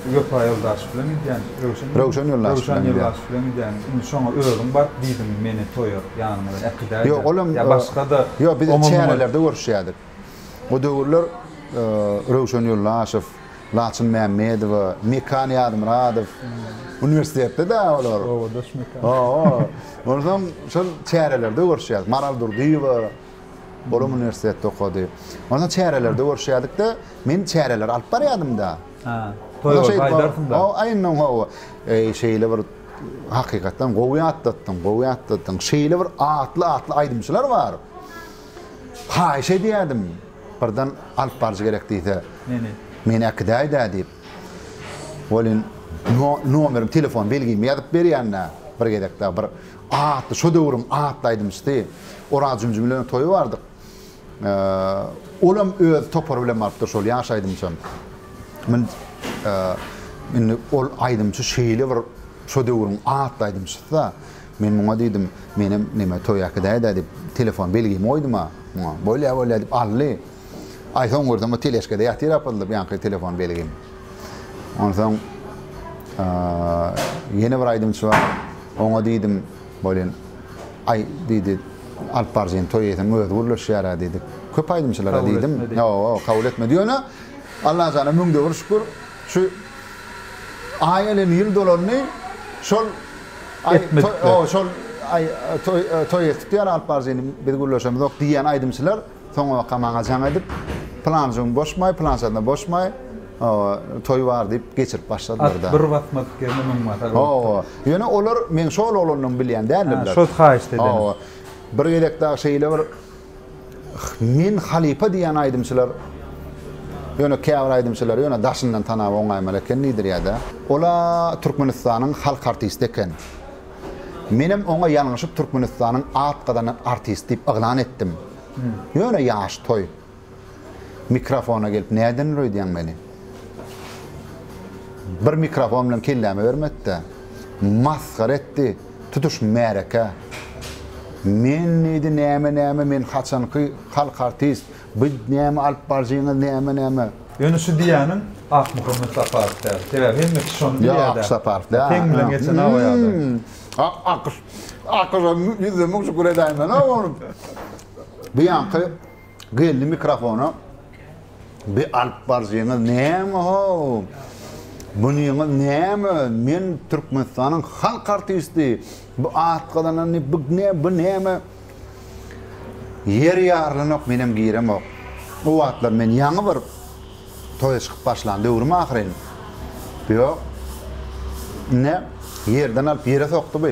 Wepa Ýoldaşew bilen gidýän, Röwşen Röwşen Ýoldaşew Röwşen Ýoldaşew bilen gidýän. Indi şoňa özüň baryp diýdiňmi meni toýa ýanyňyza äkidäýdä. Ýok, olam ýa başga-da Ýok, biz çärelerde görüşýärdik. O döwürler Röwşen Ýoldaşew, Laçyn Mämmedowa, Mekan Ýazmyradow uniwersitetde-dä olar. Obadaş Mekan. Hawa. Onsoň şol çärelerde görüşýärdik. Maral Durdyýewa, olam uniwersitetde okady. Onsoň çärelerde görüşýärdik-de, men çäreleri alyp barýardym-da. Ha, toý bolsa aýdarsyň-da. Hawa, aýndan hawa. Eý, şeýle bir hakykatdan gowy ýatlatdyň, gowy ýatlatdyň. Şeýle bir atly-atly aýdymçylar bar. Haýyş edýärdim. Birden alyp baryjy gerek diýse, Meni. Meni äkidäý-dä diýip. Welin nomerim, telefon belgimi ýazyp berýän-dä bir gezek-de bir atly, şo döwrüň atly aýdymçysy Oraz Jümjüm bilen toýa bardyk. Olam öz topary bilen barypdyr şol ýaş aýdymçam. Men indi ol aýdymçy şeýle bir şo döwrüň atly aýdymçysy-da. Men muňa diýdim, menem neme toýa äkidäý-dä diýip, telefon belgimi goýdum-a muňa. Bolýa, bolýa diýip aldy. Aý, soň görsem o teležkede ýatyr apyldyp ýaňky telefon belgim. Onsoň ýene bir aýdymçy bar, oňa diýdim, welin, aý, diýdi, alyp baryjyny toý eýesiniň özi gürleşýär-ä diýdi. Köp aýdymçylara diýdim. Hawa, kabul etmedi. Ýöne Allajana müňde bir şükür, şu aý gelen, ýyl dolandy, şol Aý, toý, şol aý, toý, toý etdik diýýär alyp baryjyny biz gürleşemizok diýýän aýdymçylar soňabaka maňa jaň edip, pylanjygym boşmaý, pylançasyna boşmaý, toý bar diýip geçirip başladylar-da. At bir basmadyk ýerine müň basar bolupdyr. Hawa. Ýöne olar meň şol oglandygymy bilýän däldirler. Şol haýyşt edeni. Hawa. Bir gezek dagy şeýle bir Men halypa diýýän aýdymçylar ýöne käbir aýdymçylar ýöne daşyndan tanap oňaýmaly eken diýdirýärde. Ola Türkmenistanyň halk artisti eken. Menem oňa ýalňyşyp Türkmenistanyň at gazanan artisti diýip yglan etdim. Ýöne ýaş toý. Mikrofona gelip nädendir öýdýäň meni? Bir mikrofon bilen kelläme bermedi-de. Masgara etdi tutuş märekä. Men diýdi näme-näme men haçanky halk artist, bu näme alyp baryjyňyz näme-näme. Ýöne şu diýýäniň Akmuhammet Saparow däl. Sebäbi hemme kişi şony bilýär-dä. Ýok, Akyş Saparow däl. Seň bilen geçen awa ýa-da. Akyş, Akyşa ýüzde müň şükür edäýmeli-ow ony. Bu ýaňky Geldi mikrofona. Bi alyp baryjyňyz näme how? Bunyňyz näme? Men Türkmenistanyň halk artisti. Bu at gazanan bu ne, bu näme? Ýer ýarylanok, menem giremok. O wagtlar men ýaňy bir toýa çykyp başlan döwrüm ahyryn. Ýok. Ine, ýerden alyp ýere sokdy bu.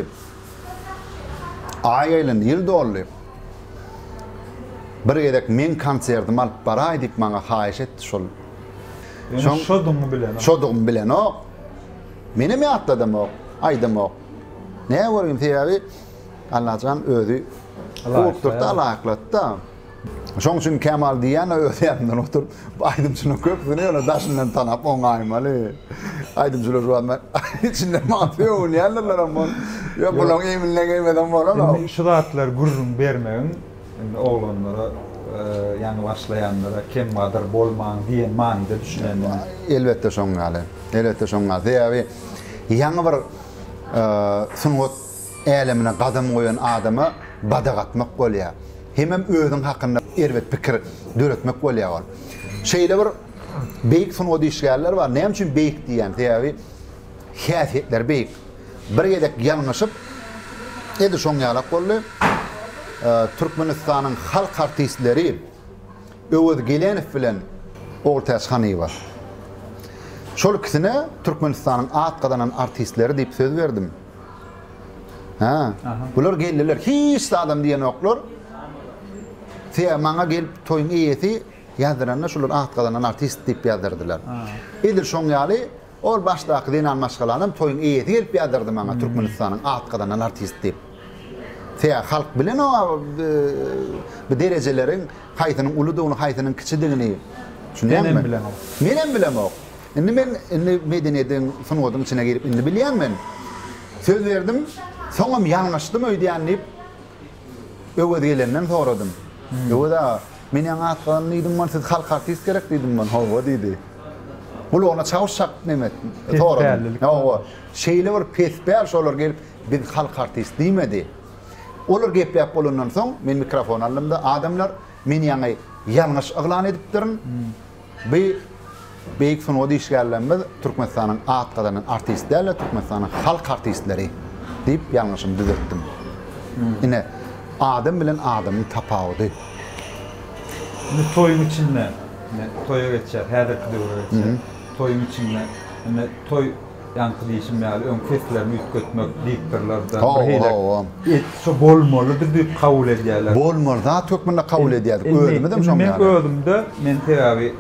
Aý aýlandy, ýyl doldy. Bir gezek meň konsertimi alyp baraý diýip maňa haýyş etdi şol. Ýöne şodugyňy bilenok. Şodugymy bilenok. Menem ýatladamok, aýdamok. Näme görgim sebäbi Allajan özi gurupdyrda, laýyklatdy. Şoň üçin Kemal diýýän öz ýanyndan oturyp, bu aýdymçynyň köpüsini ýöne daşyndan tanap oňaýmaly. Aýdymçylar şu wagt içinden maňa sögünýändirlerem ol. Ýok, bularyň eminine gelmesem bolanok. Indi şu zatlary gürrüň bermegiň indi oglanlara, ýaňy başlaýanlara kem gadyr bolmaň diýen manyda düşünendim. Elbetde şoň ýaly. Elbetde şoň ýaly. Sebäbi ýaňy bir sungat älemine gadam goýan adama badak atmak bolýar. Hemem özüň hakynda erbet pikir döretmek bolýar ol. Şeýle bir beýik sungat işgärleri bar. Näme üçin beýik diýýän? Sebäbi. Häsiýetleri beýik. Bir gezek ýalňyşyp, edil şoň ýalak boldy. Türkmenistanyň halk artistleri Öwez Gelenow bilen Ogultäç Hanyýewa. Şol ikisine Türkmenistanyň at gazanan artistleri diýip söz berdim. Hä. Bular geldiler. Hiç zadam diýenoklar. Sebäbi maňa gelip toýuň eýesi ýazdyranda şular at gazanan artist diýip ýazdyrdylar. Edil şoň ýaly ol başdaky zenan maşgalanam toýuň eýesi gelip ýazdyrdy maňa Türkmenistanyň at gazanan artist diýip. Sebäbi halk bilenok bu derejeleriň haýsynyň uludygyny, haýsynyň kiçidigini. Düşünýäňmi? Menem bilemok. Menem bilemok. Indi men indi medeniýetiň, sungatyň içine girip indi bilýän men. Söz berdim, soňam ýalňyşdym öýdýän diýip Öwez gelenden soradym. Öwez aga, men ýaňy at gazandy diýdim, man siz halk artist gerek diýdim, man hawa diýdi. Gulagyna çawuş çakyp neme etdim, soradym. Hawa, şeýle bir pespäl şolar gelip biz halk artist diýmedi. Olar gepläp bolandan soň men mikrofon aldym-da, adamlar men ýaňy ýalňyş yglan edipdirin. Bi beýik sungat işgärlerimiz Türkmenistanyň at gazanan artisti däl-de, Türkmenistanyň halk artistleri diýip ýalňyşymy düzetdim. Ine, adam bilen adamyň tapawudy. Indi toýuň içinde, ine, toýa geçýäs, häzirki döwre geçýäs. Toýuň içinde, indi toý Ýaňky diýşim ýaly öň seslerini üýtgetmek diktorlardan bir hili et şo bolmalydy diýip kabul edýärler. Bolmaly zat hökmünde kabul edýärdik özümizem şoň ýaly. Indi özümde men sebäbi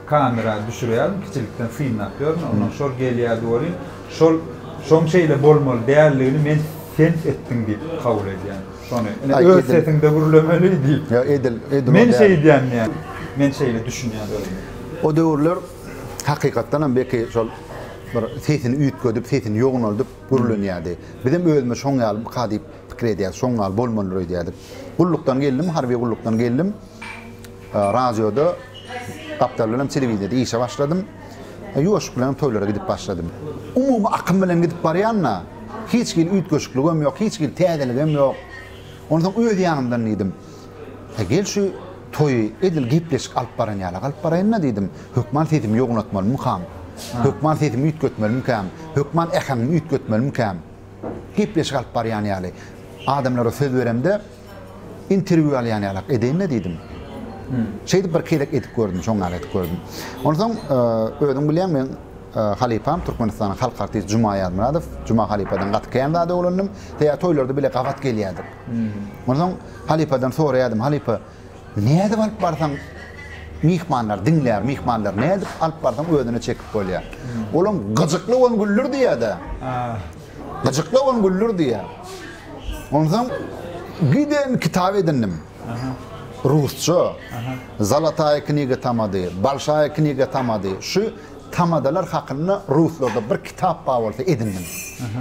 kamera düşürýärin kiçilikden synlap ýörün ondan şol gelýärdi welin şol şoň şeýle bolmaly däldigini men sen etdiň diýip kabul edýän şony ine öz sesiňde gürlemeli diýip. Ýa edil edil Men şeýdýän diýýän men şeýle düşünýän özüme. O döwürler Hakykatdanam Beki şol bir sesini üýtgedip, sesini ýognaldyp gürlenýärdi. Bizem özümiz şoň ýalymyka diýip pikir edýärdik, şoň ýaly bolmalydyr öýdýärdik. Gullukdan geldim, harby gullukdan geldim. Radioda, gapdal bilenem telewideniýede işe başladym. Ýuwaşlyk bilenem toýlara gidip başladym. Umumy akym bilen gidip barýan-da, hiç hili üýtgeşikligem ýok, hiç hili täzeligem ýok. Onsoň öz ýanymdan diýdim, Gel şu toýy edil gepleşik alyp baran ýalak alyp baraýyn-da diýdim. Hökman sesimi ýognatmalymykam? Hökman sesimi üýtgetmelimikäm? Hökman äheňimi üýtgetmelimikäm? Gepleşik alyp barýan ýaly. Adamlara söz beremde interwýu alýan ýalak edeýin-de diýdim. Şeýdip bir gezek edip gördüm, şoň ýaly edip gördüm. Onsoň özüň bilýäň meň halypam Türkmenistanyň halk artisti Juma Ýazmyradow. Juma halypadan gaty kän zat öwrendim. Sebäbi toýlarda bile gabat gelýärdik. Onsoň halypadan soraýardym, Halypa, nädip alyp barsaň myhmanlar diňlär, myhmanlar nädip alyp barsaň özüne çekip bolýar. Olam gyjykly on güldür diýýär-de. Gyjykly on güldür diýýär. Onsoň giden kitap edindim. Rusça. Zalataýa kniga tamady, Bolşaýa kniga tamady. Şu tamadalar hakynda ruslarda bir kitap bar bolsa edindim.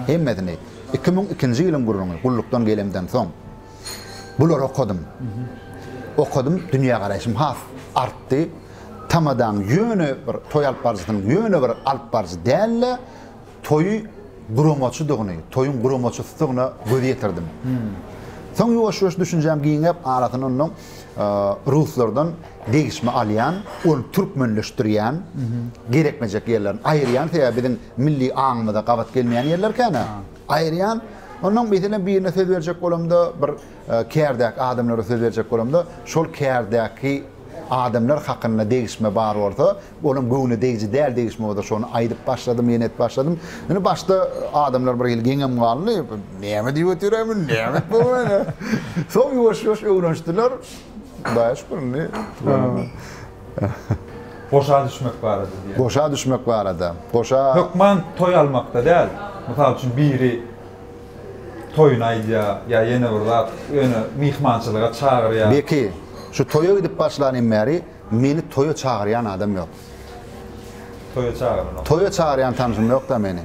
Hemmesini. 2002-nji ýylyň gürrüňi, gullukdan gelemden soň. Bulary okadym. Okadym, dünýägaraýşym has artdy. Tamadaň ýöne bir toý alyp baryjysynyň ýöne bir alyp baryjy däl-de, toýy guramaçydygyny, toýuň guramaçysydygyna göz ýetirdim. Soň ýuwaş-ýuwaş düşünjäm giňäp, arasynda ondan ruslardan degişme alýan, ony türkmenleşdirýän, gerekmejek ýerlerini aýyrýan, sebäbi biziň milli aňymyza gabat gelmeýän ýerler kän-ä. Aýyrýan. Ondan meselem birine söz berjek bolamda, bir kärdäki adamlara söz berjek bolamda, şol kärdäki adamlar hakynda degişme bar bolsa, olam göwne degiji däl degişme bolsa, şony aýdyp başladym, ýene edip başladym. Indi başda adamlar bir hili geňem galdy. Näme diýip otyr-aý bu, näme etip bu? Soň ýuwaş-ýuwaş öwrenişdiler. Hudaýa şükür indi. Goşa düşmek barada diýýär. Goşa düşmek barada. Goşa. Hökman toý almakda däl. Mysal üçin biri toýuny aýdýar ýa ýene bir zat, ýöne myhmançylyga çagyrýar. Beki, şu toýa gidip başlanym bäri meni toýa çagyrýan adam ýok. Toýa çagyranok. Toýa çagyrýan tanşym ýok-da meni.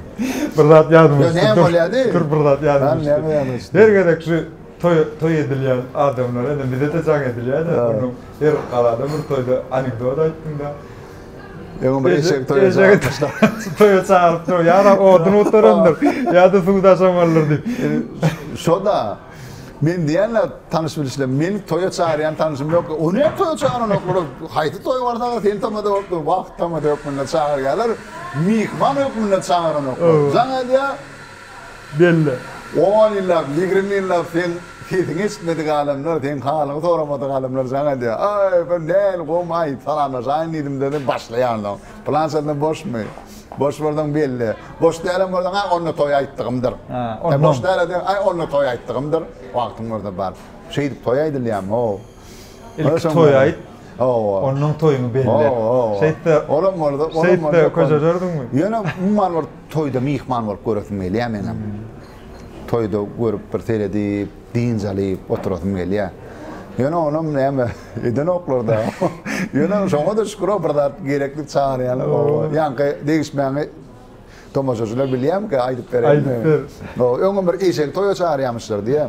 Bir zat ýadyma düşdi. Ýa näme bolýady? Dur bir zat ýadyma düşdi. Näme ýadyma düşdi? Her gezek şu toý toý edilýän adamlara indi bize-de jaň edilýär-de, onuň her galada bir toýda anekdot aýtdyň-da. Öňem bir eşegi toýa çagyrypmyşlar. Toýa çagyrypdyr, ýa-da odun gutarandyr, ýa-da suw daşamalydyr diýip. Şo-da. Men diýýän-le tanyş-bilişle, meni toýa çagyrýan tanyşym ýok. O näme toýa çagyranoklar? Haýsy toý barsa-da seni tamada bolup dur. Wah, tamada hökmünde çagyrýarlar. Myhman hökmünde çagyranoklar. Jaň edýär. Belli. On ýyllap, 20 ýyllap seň sesiňi eşitmedik adamlar, seň halyňy soramadyk adamlar jaň edýär. Aý, bir nähili gowmy-aý, salamlaşaýyn diýdim-de, başlaýan soň. Pylançadan boşmy? Boş bolsaň belli. Boş dälem bolsaň, aý, onda toý aýtdygymdyr. Ha, ondan. Boş däl diýseň, aý, onda toý aýtdygymdyr. Wagtyň bolsa bar. Şeýdip toý aýdylýarmy, how? Ilki toý aýt. Hawa. Ondan toýuňy belle. Şeýtse, olam bolsa, olam bolsa. Şeýtse köşeşerdiňmi? Ýöne umuman bir toýda myhman bolup göresim gelýär meňem. Toýda görüp bir seredip, dynç alyp oturasym gelýär. Ýöne onam näme edenoklar-da. Ýöne şoňa-da şükür bir zat gerekli çagyrýarlar. Ýaňky degişmäňi tomaşaçylar bilýärmikä aýdyp bereýinmi? Aýdyp ber. Öňem bir eşegi toýa çagyrýarmyşlar diýýär.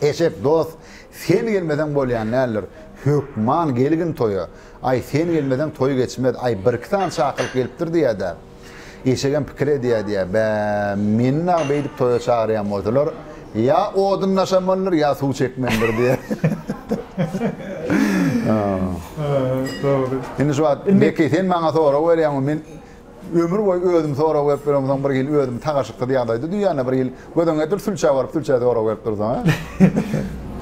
Eşek dost, sen gelmeseň bolýan däldir. Hökman gelgin toýa. Aý, sen gelmeseň toý geçmez. Aý, birki sany çakylyk gelipdir diýýär-dä. Eşegem pikir edýär diýýär, Bä, meni dagy beýdip toýa çagyrýan bolsalar, ýa odun daşamalydyr, ýa suw çekmelidir diýýär. Dogry. Indi şu wagt, Beki, sen maňa sorag berýäň, men ömür boýy özüm sorag berip ýöremsoň, bir hili özümi tagaşyksyz ýagdaýda duýýan-da, bir hili göz öňüňe getir, sülçä baryp, sülçä sorag berip dursaň, a?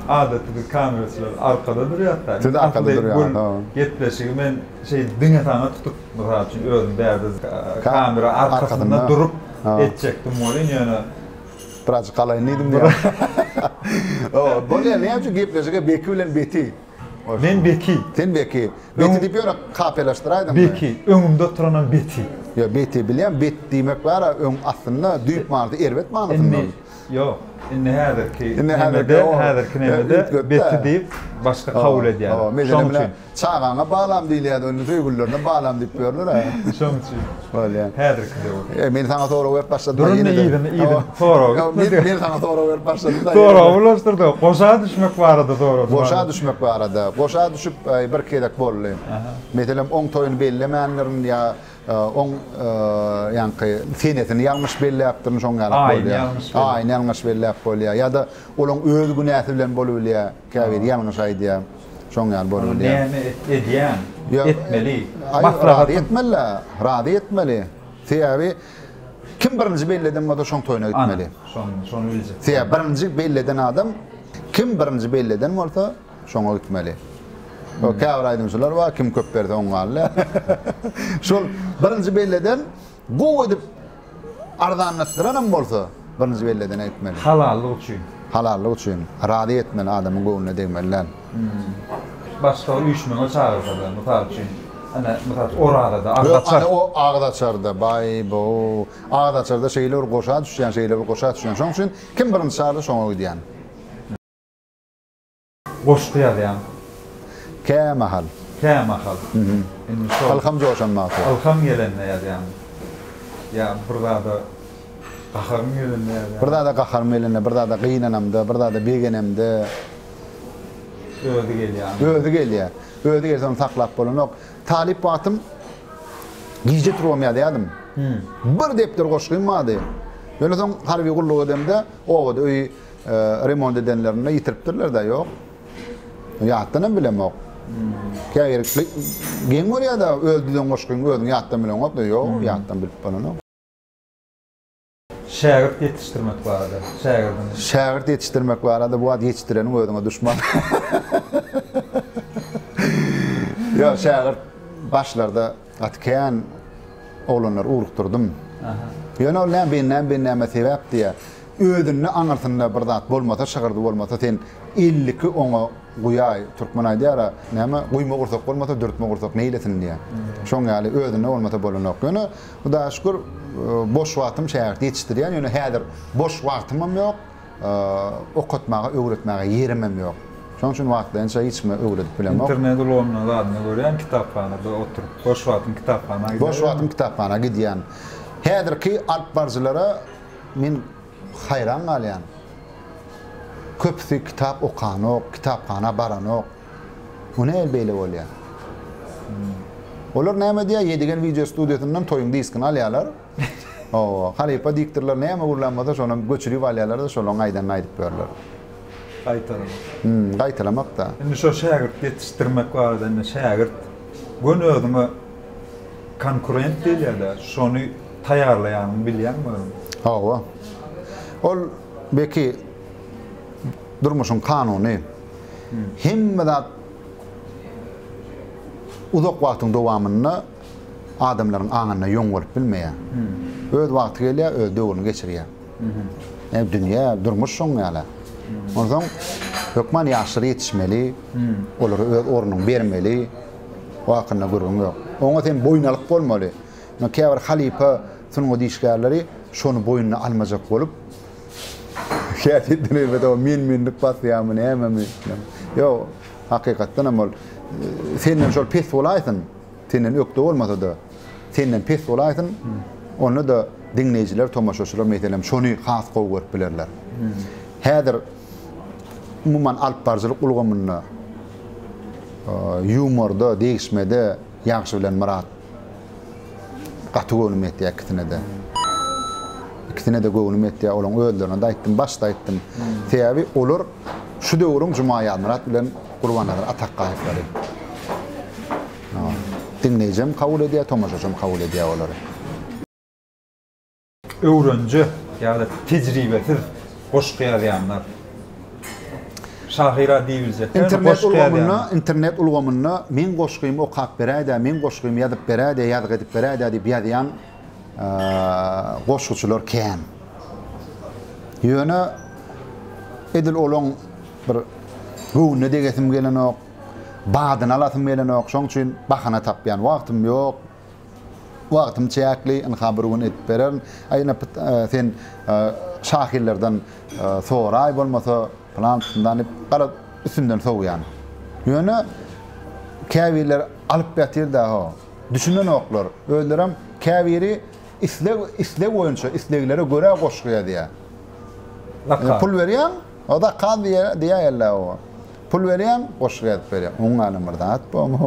Adaty biz kameraçylar arkada durýas-da. Siz arkada durýaňyz, ha. Gepleşigi men şeý diňe saňa tutup Mysal üçin özüm bärde kamera arkasynda durup etjekdim welin ýöne Birazjyk galaýyn diýdim diýýär. Bolýar, näme üçin gepleşige Beki bilen Beti? Men Beki. Sen Beki. Beti diýip ýöne kapelaşdyraýdyňmy? Beki. Öňümde oturanam Beti. Ýok, Beti bilýän, bet diýmek bar-a, öň aslynda düýp manysy erbet manysynda. Indi ýok. Indi häzirki nemede, häzirki nemede Beti diýip başga kabul edýärler. Şonuň üçin. Çagaňa balam diýilýärdi, indi söýgülilerine balam diýip ýörler-ä. Şoň üçin. Bolýar. Häzirki döwür. E, men saňa sorag berip başladym. Dur indi yzyny, yzyny. Sorag gitmedi. Men saňa sorag berip başladym. Soragy bulaşdyrdy. Goşa düşmek barada sorady. Goşa düşmek barada. Goşa düşüp bir gezek boldy. Meselem, oň toýuny bellemändirin ýa oň ýaňky senesini ýalňyş belläpdirin, şoň ýaly bolýar. Aýyny ýalňyş belläp bolýar. Ýa-da olaň öz günäsi bilen bolubilýär. Käbiri ýalňyş aýdýar. Şoň ýaly bolup bilýär. Näme edýäň? Etmeli. Maslahat. Razy etmeli-dä. Razy etmeli. Sebäbi kim birinji belli eden bolsa şoň toýuna gitmeli. Ana, şony biljek. Sebäbi birinji belli eden adam kim birinji belli eden bolsa şoňa gitmeli. Käbir aýdymçylar bar, kim köp berse oň galýar. Şol birinji belli eden gowy edip Arzanlaşdyranam bolsa, birinji belledene gitmeli. Halallyk üçin. Halallyk üçin. Razy etmeli, adamyň göwnüne degmeli däl. Başga üýşmeňe çagyrsada, mysal üçin, ana, mysal üçin, Orazada, agyz açar. Ana, o agyz açarda, baý-bow. Agyz açarda şeýle bir goşa düşýän, şeýle bir goşa düşýän. Şonuň üçin kim birinji çagyrsa şoňa gidýän. Goşgy ýazýaň. Kämahal. Kämahal. Indi şol. Ylham joşan wagty. Ylham gelende ýazýaň. Ýa bir zada gaharyň gelende ýazýaň. Bir zada gaharym gelende, bir zada gynanamda, bir zada begenemde. Özi gelýär. Özi gelýär. Özi gelse ony saklap bolanok. Talyp wagtym gije turubam ýazýardym. Bir depder goşgym bardy. Ýöne soň harby gulluk edemde obada öýi Remont edenlerinde ýitiripdirler-dä, ýok. Ýatdan hem bilemok. Käbir geň görýär-de, öz düzen goşgyňy özüň ýatdan bileňok, ýok, ýatdan bilip bolanok. Şägirt ýetişdirmek barada, şägirdiň. Şägirt ýetişdirmek barada bu wagt ýetişdireniň özüňe duşman. Ýok, şägirt başlarda gaty kän oglanlary ugrukdyrdym. Ýöne ol näme, bennäme-bennäme sebäp diýýär. Özünde aňyrsynda bir zat bolmasa, şygyrdy bolmasa sen 52 oňa guýaý. Türkmen aýdýar-a, näme, guýma gursak bolmasa, dürtme gursak neýlesin diýýär. Şoň ýaly özünde bolmasa bolanok. Ýöne Hudaýa şükür, boş wagtym şägirt ýetişdirýän, ýöne häzir boş wagtymam ýok, okatmaga, öwretmäge ýerimem ýok. Şonuň üçin wagtlaýynça hiç kime öwredip bilemok. Internet ulgamynda zadyny görýän, kitaphanada oturyp, boş wagtyň kitaphana gidýän. Boş wagtym kitaphana gidýän. Häzirki alypbaryjylara Men haýran galýan. Köpüsi kitap okanok, kitaphana baranok. Bu nähili beýle bolýar? Olar näme diýýär? Ýedigen wideo studiýasyndan toýuň diskini alýarlar. Hawa, halypa diktorlar näme gürlän bolsa şonam göçürip alýarlar-da, şolaryň aýdanyny aýdyp ýörler. Gaýtalamak. Hmm, gaýtalamak-da. Indi şo şägirt ýetişdirmek barada indi şägirt göni özüňe konkurent diýilýär-dä, şony taýýarlaýanyňy bilýäňmi özüň? Hawa. Ol Beki durmuşyň kanuny. Hemme zat uzak wagtyň dowamynda adamlaryň aňynda ýoň bolup bilmeýär. Öz wagty gelýär, öz döwrüni geçirýär. Ýa dünýä, durmuş şoň ýaly. Onsoň hökman ýaşlar ýetişmeli, olara öz ornuňy bermeli. O hakynda gürrüň ýok. Oňa sen boýun alyp bolmaly. Käbir halypa sungat işgärleri şony boýnuna almajak bolup, Häsiýetden erbet o men-menlik basýarmy, nämemi? Ýok, hakykatdan hem ol senden şol pes bolaýsyn, senden ökde bolmasa-da, senden pes bolaýsyn, onda-da diňleýjiler, tomaşaçylar meselem şony has gowy görüp bilerler. Häzir umuman alyp baryjylyk ulgamynda ýumorda, degişmede Ýagşy bilen Myrat Gaty göwnüm ýetýär ikisine-de. Ikisine-de göwnüm ýetýär. Olaň özlerine-de aýtdym, başda aýtdym. Sebäbi olar şu döwrüň Juma Ýazmyrat bilen Gurbannazar Atakgaýewleri. Diňleýjem kabul edýär, tomaşaçam kabul edýär olary. Öwrenje ýa-da tejribesiz goşgy ýazýanlar. Şahyra diýibiljek däl, Internet goşgy ulgamynda, ýazýanlar. internet ulgamynda meň goşgymy okap beräýdä, meň goşgymy ýazyp beräýdä, ýazgy edip beräýdä diýip ýazýan goşguçylar kän. Ýöne edil olaň bir göwnüne degesim gelenok, badyny alasym gelenok, şoň üçin bahana tapýan. Wagtym ýok, Wagtym çäkli, ynha bir gün edip bererin. Aý ine sen şahyrlardan soraý bolmasa pylan pysyndan diýip garaz üstünden sowýan. Ýöne käbirleri alyp ýatyr-da ho. Düşünenoklar. Özlerem käbiri isleg isleg boýunça isleglere görä goşgy ýazýar. Zakaz. Pul berýäň, o zakaz diýýär o. Pul berýäň, goşgy ýazyp berýär. Oň galan bir zat bormy?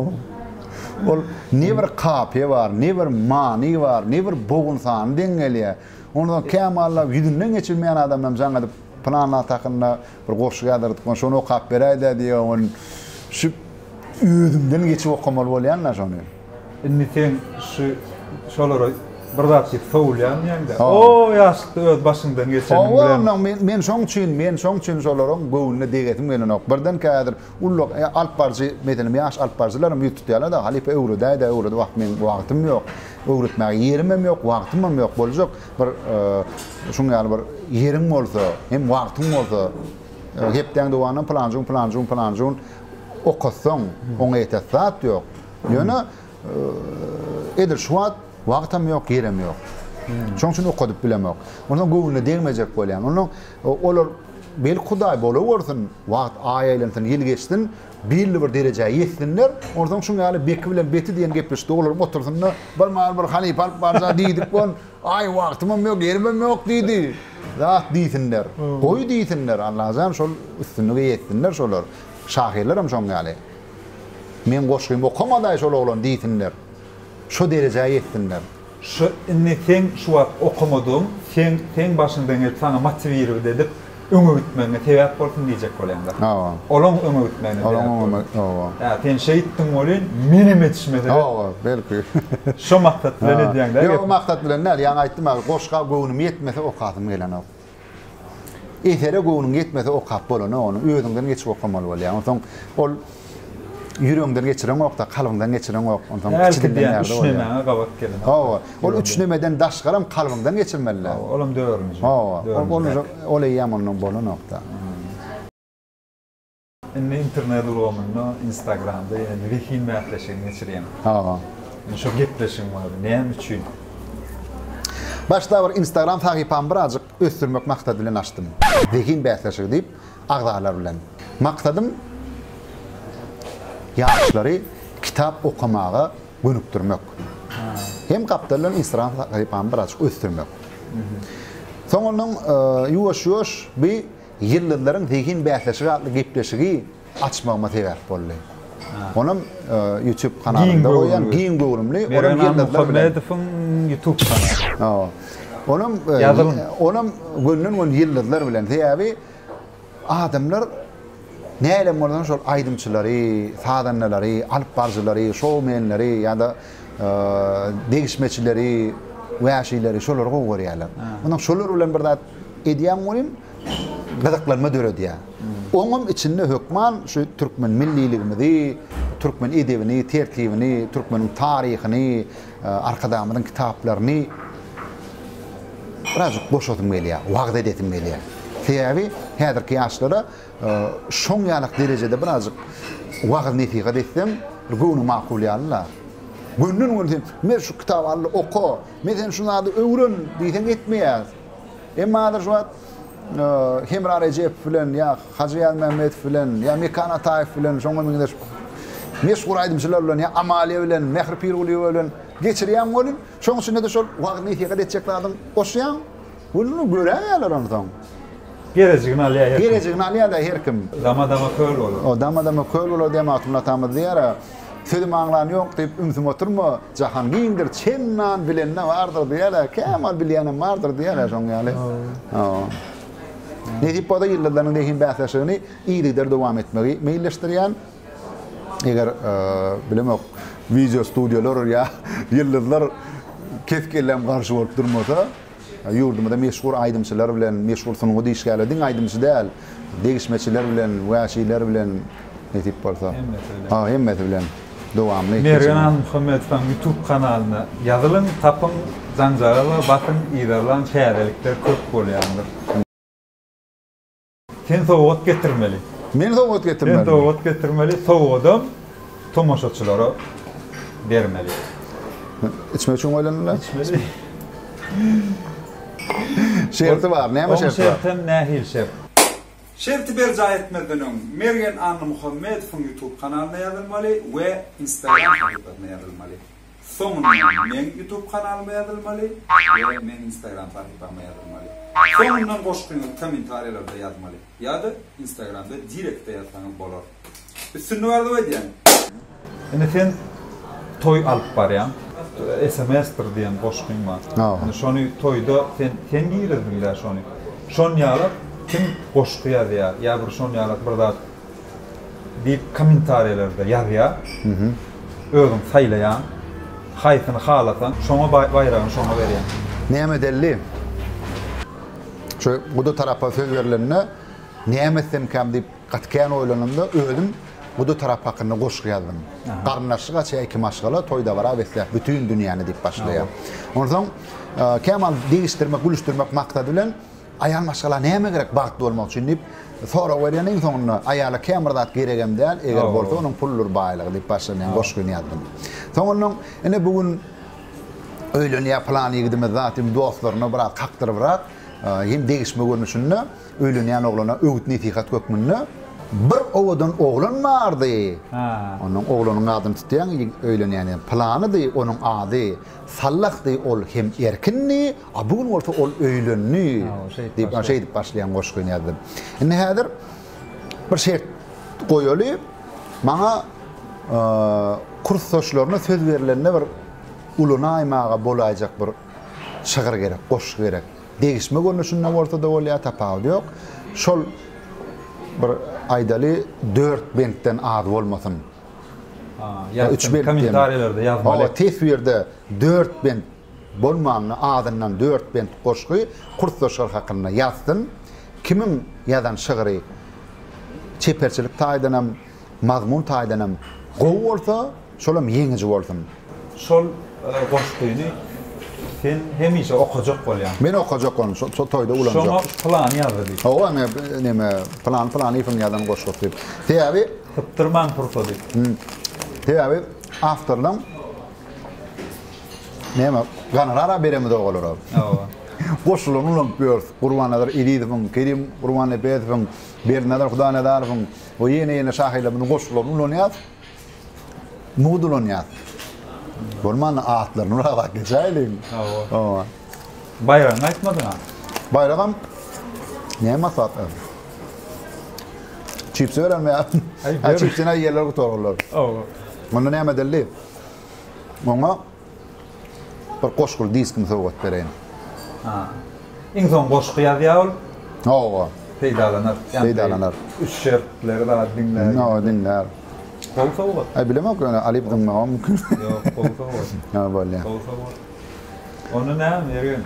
Ol ne bir kapiýa bar, ne bir many bar, ne bir bogun sany deň gelýär. Ondan kämahal ýüzünden geçilmeýän adamdan jaň edip, pylan zat hakynda bir goşgy ýazdyrdyk, şony okap beräý-dä diýýär. Ony şu özümden geçip okamaly bolýan-da şony. Indi sen şu şolara bir zat diýip sowulýan diýeňde. O ýaşlykda öz başyňdan geçeniň bilen. Hawa, onnoň men men şoň üçin, men şoň üçin şolaryň göwnüne degesim gelenok. Birdenkä häzir ulluk e, alyp baryjy, meselem, ýaş alyp baryjylaram ýüz tutýarlar-da, halypa öwredäý-dä, öwred, wah, meň wagtym ýok. Öwretmäge ýerimem ýok, wagtymam ýok. Boljak bir e, şuň ýaly bir ýeriň bolsa, hem wagtyň bolsa, e, hepdäň dowamynda pylanjy gün, pylanjy gün, pylanjy gün okatsaň, oňa ýeter zat ýok. Ýöne edil şu wagt wagtam ýok, ýerem ýok. Şonuň üçin okadyp bilemok. Ondan göwnüne degmejek bolýan. Ondan olar belki Hudaý bola görsün, wagt aý aýlansyn, ýyl geçsin, belli bir derejä ýetsinler. Onsoň şuň ýaly Beki bilen Beti diýen gepleşikde olaryň otursynda bir mahal bir halypa alyp barja diýdik on, aý wagtymam ýok, ýerimem ýok diýdi. Zat diýsinler. Goý diýsinler. Allajan şol üstünlige ýetsinler şolar. Şahyrlaram şoň ýaly. Meň goşgymy okamadaý şol oglan diýsinler. Şo derejä ýetsinler. Şu indi seň şu wagt okamadygyň seň seň başyňdan gelip saňa motiwirowat edip öňe gitmegiňe sebäp bolsun diýjek bolýaňda. Hawa. Olaň öňe gitmegine sebäp Olaň bolsun. öňe hawa. Hä sen şeýtdiň welin menem etişmese. Hawa belki. Şo maksat bilen edýäňdä Ýok o maksat bilen däl ýaňy aýtdym a goşga göwnüm ýetmese okasym gelenok. Esere göwnüň ýetmese okap bolanok ony, özüňden geçip okamaly bolýar. Onsoň ol ýüregiňden geçireňok-da, kalbyňdan geçireňok. Onsoň Hälki kiçi dilden diýen ýerde üç bolýar. nemäňe gabat gelenok. Hawa, ol üç nemeden daşgaram kalbyňdan geçirmeli-dä. Hawa, olam dördünji. Hawa, ol Dördünji. ol eýýäm ondan bolanok-da. Indi internet ulgamynda Instagramda ýene zehin bäsleşigini geçirýäň. Hawa. Indi şo gepleşigiň bardy. Näme üçin? Başda bir Instagram sahypamy birazjyk ösdürmek maksady bilen açdym. Zehin bäsleşigi diýip agzalar bilen. Maksadym ýaşlary kitap okamaga gönükdirmek. Hem gapdaldan Instagram sahypamy birazjyk ösdürmek. Soň ondan ýuwaş-ýuwaş bi Ýyldyzlaryň zehin bäsleşigi atly gepleşigi açmagyma sebäp boldy. Onam YouTube kanalynda goýýan, giň göwrümli. Mergen Hanmuhammedowyň YouTube kanaly. Hawa. Onam onam gönden-göni ýyldyzlar bilen. Sebäbi adamlar. Nähilem bolsa şol aýdymçylary, sazandalary, alyp baryjylary, şoumenleri ýa-da degişmeçileri, wäşileri şolary gowy görýärler. Ondan şolar bilen bir zat edýäň welin gyzyklanma döredýär. Oňam içinde hökman şu türkmen milliligimizi, türkmen edebini, tertibini, türkmeniň taryhyny, Arkadagymyzyň kitaplaryny birazjyk goşasym gelýär, wagyz edesim gelýär. Sebäbi häzirki ýaşlara şoň ýalak derejede birazjyk wagyz-nesihat etseň, bir göwni makul ýaly-la. Gönden-göni sen, me şu kitaby al-da oka, me sen şu zady öwren diýseň etmeýär. Emma häzir şu wagt Hemra Rejepow bilen ýa Hajy Ýazmämmedow bilen ýa Mekan Ataýew bilen şoňa meňzeş meşhur aýdymçylar bilen ýa Amalia bilen, Mähri Pirgulyýewa bilen geçirýäň welin, şoň içinde-de şol wagyz-nesihat etjek zadyň goşýaň, welin göräýýärler onsoň. Gerejigini alýar her kim. Gerejigini alýar-da her kim. Dama-dama köl bolar. O, dama-dama köl bolar diýýär Magtymguly atamyz diýýär-ä. Sözüm aňlan ýok diýip ümsüm oturma, jahan giňdir, çendan bilende bardyr diýýär-ä, kämal bilýänem bardyr diýýär-ä şoň ýaly. Hawa. Nesip bolsa Ýyldyzlaryň zehin bäsleşigini yzygider dowam etmegi meýilleşdirýän. Eger bilemok, wideo studiýalar ýa ýyldyzlar kes-kelläm garşy bolup durmasa, Ýurdumyzda meşhur aýdymçylar bilen, meşhur sungat işgärleri, diňe aýdymçy däl, degişmeçiler bilen, wäşiler bilen nesip bolsa. Hemmesi bilen. Ha, hemmesi bilen dowamly. Mergen Anmuhammedowyň YouTube kanalyna ýazylyň, tapyň, jaňjagaza basyň, yzarlaň täzelikler köp bolýandyr. Sen sowgat getirmeli. Men sowgat getirmeli. Sen sowgat getirmeli, sowgadam tomaşaçylara bermeli. İçmek üçin goýlandylar? İçmeli. Şerti bar, näme şerti bar? Oň şertem nähili şert? Şerti berjaý etmezden öň Mergen Annamuhammedowyň YouTube kanalyna ýazylmaly we Instagram sahypasyna ýazylmaly. Soňundan meň YouTube kanalyma ýazylmaly we meň Instagram sahypama ýazylmaly. Soňundan goşgyňyzy kommentariýalarda ýazmaly ýa-da Instagramda direktde ýazsaňyz bolar. Üstünlik arzuw edýän! Indi sen toý alyp barýaň. SMS-dir diýen goşgyň bar. Indi şony toýda sen sen girizdiň-dä şony. Şon ýalak kim goşgy ýazýar ýa bir şon ýalak bir zat Diýip kommentariýalarda ýazýar. Özüň saýlaýaň. Haýsyny halasaň, şoňa baýragyny şoňa berýäň. Näme edelli? Şu guda tarapa söz berlende näme etsemkäm diýip gaty kän oýlanamda özüm guda tarap hakynda goşgy ýazdym. Garyndaşlyk açýar iki maşgala, toý-dabara besläp bütin dünýäni diýip başlaýar. Onsoň kämal degişdirmek, gülüşdirmek maksady bilen Aýal maşgala näme gerek bagtly bolmak üçin diýip sorag berýän iň soňunda aýala kän bir zat geregem däl eger bolsa onuň puldur baýlygy diýip başlanýan goşgyny ýazdym. Soňundan ine bu gün öýlenýär pylan ýigidimiz zat diýip dostlaryna biraz kakdyrybrak hem degişme görnüşinde öýlenýän oglana öwüt nesihat hökmünde bir owadan oglan bardy. Ondan oglanyň adyny tutýaň öýlenýän pylanydy onuň ady Sallahdy ol hem erkindi, a bu gün bolsa ol öýlendi diýip, şeýdip başlaýan goşgyny ýazdym. Indi häzir bir şert goýaly. Maňa kursdaşlaryna söz berlende bir ulanaýmaga bolaýjak bir şygyr gerek, goşgy gerek. Degişme görnüşinde bolsa-da bolýar, tapawudy ýok. Şol bir aýdaly dört bentden az bolmasyn. Üç bent kommentariýalarda ýazmaly. Hawa, teswirde dört bent bolmanda azyndan dört bent goşgy kursdaşlar hakynda ýazsyn. Kimiň ýazan şygry çeperçilik taýdanam, mazmun taýdanam gowy bolsa, şolam ýeňiji bolsun. Şol goşgyny sen hemişe okajak bolýaň. Men okajak ony, şo toýda ulanjak. Şoňa pylany ýazdy diýip. Hawa, neme, Pylany Pylanyýewiň ýazan goşgusy diýip. Sebäbi Sypdyrmaň pursady. Sebäbi awtorlaň näme gonorar-a beremizok olara. Hawa. Goşgularyny ulanyp ýörüs. Gurbannazar Ezizowyň, Kerim Gurbannepesowyň, Berdinazar Hudaýnazarowyň we ýene-ýene şahyrlarymyzyň goşgularyny ulanýas. Mugt ulanýas. Bolmanda atlaryny ulabak geçäýeliň. Hawa. Hawa. Baýragyňy aýtmadyň-a. Baýragam näme maslahat Çipsi berenmi ýa? Aý, çipsini iýerler gutararlar. Hawa. Onda näme edeli? Oňa bir goşguly diskimi sowgat bereýin. Ha. Iň soň goşgy ýazýar ol. Hawa. Peýdalanar. Peýdalanar. Üç şertleri zat diňlär. No, diňlär. Gowy sowgat. Aý bilemok ýöne alyp zyňmagam mümkin. Ýok, gowy sowgat. Ha, bolýar. Gowy sowgat. Onda näme, Mergen?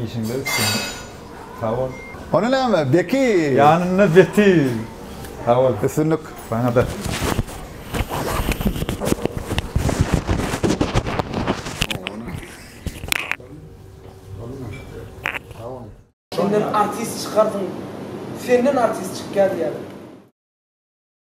Işiňde üstünlik. Sag bol. Onda näme, Beki! Ýanynda Beti! Sag bol. Üstünlik. Saňa-da. Senden artist çykarsyň. Senden artist çykýar diýýärler.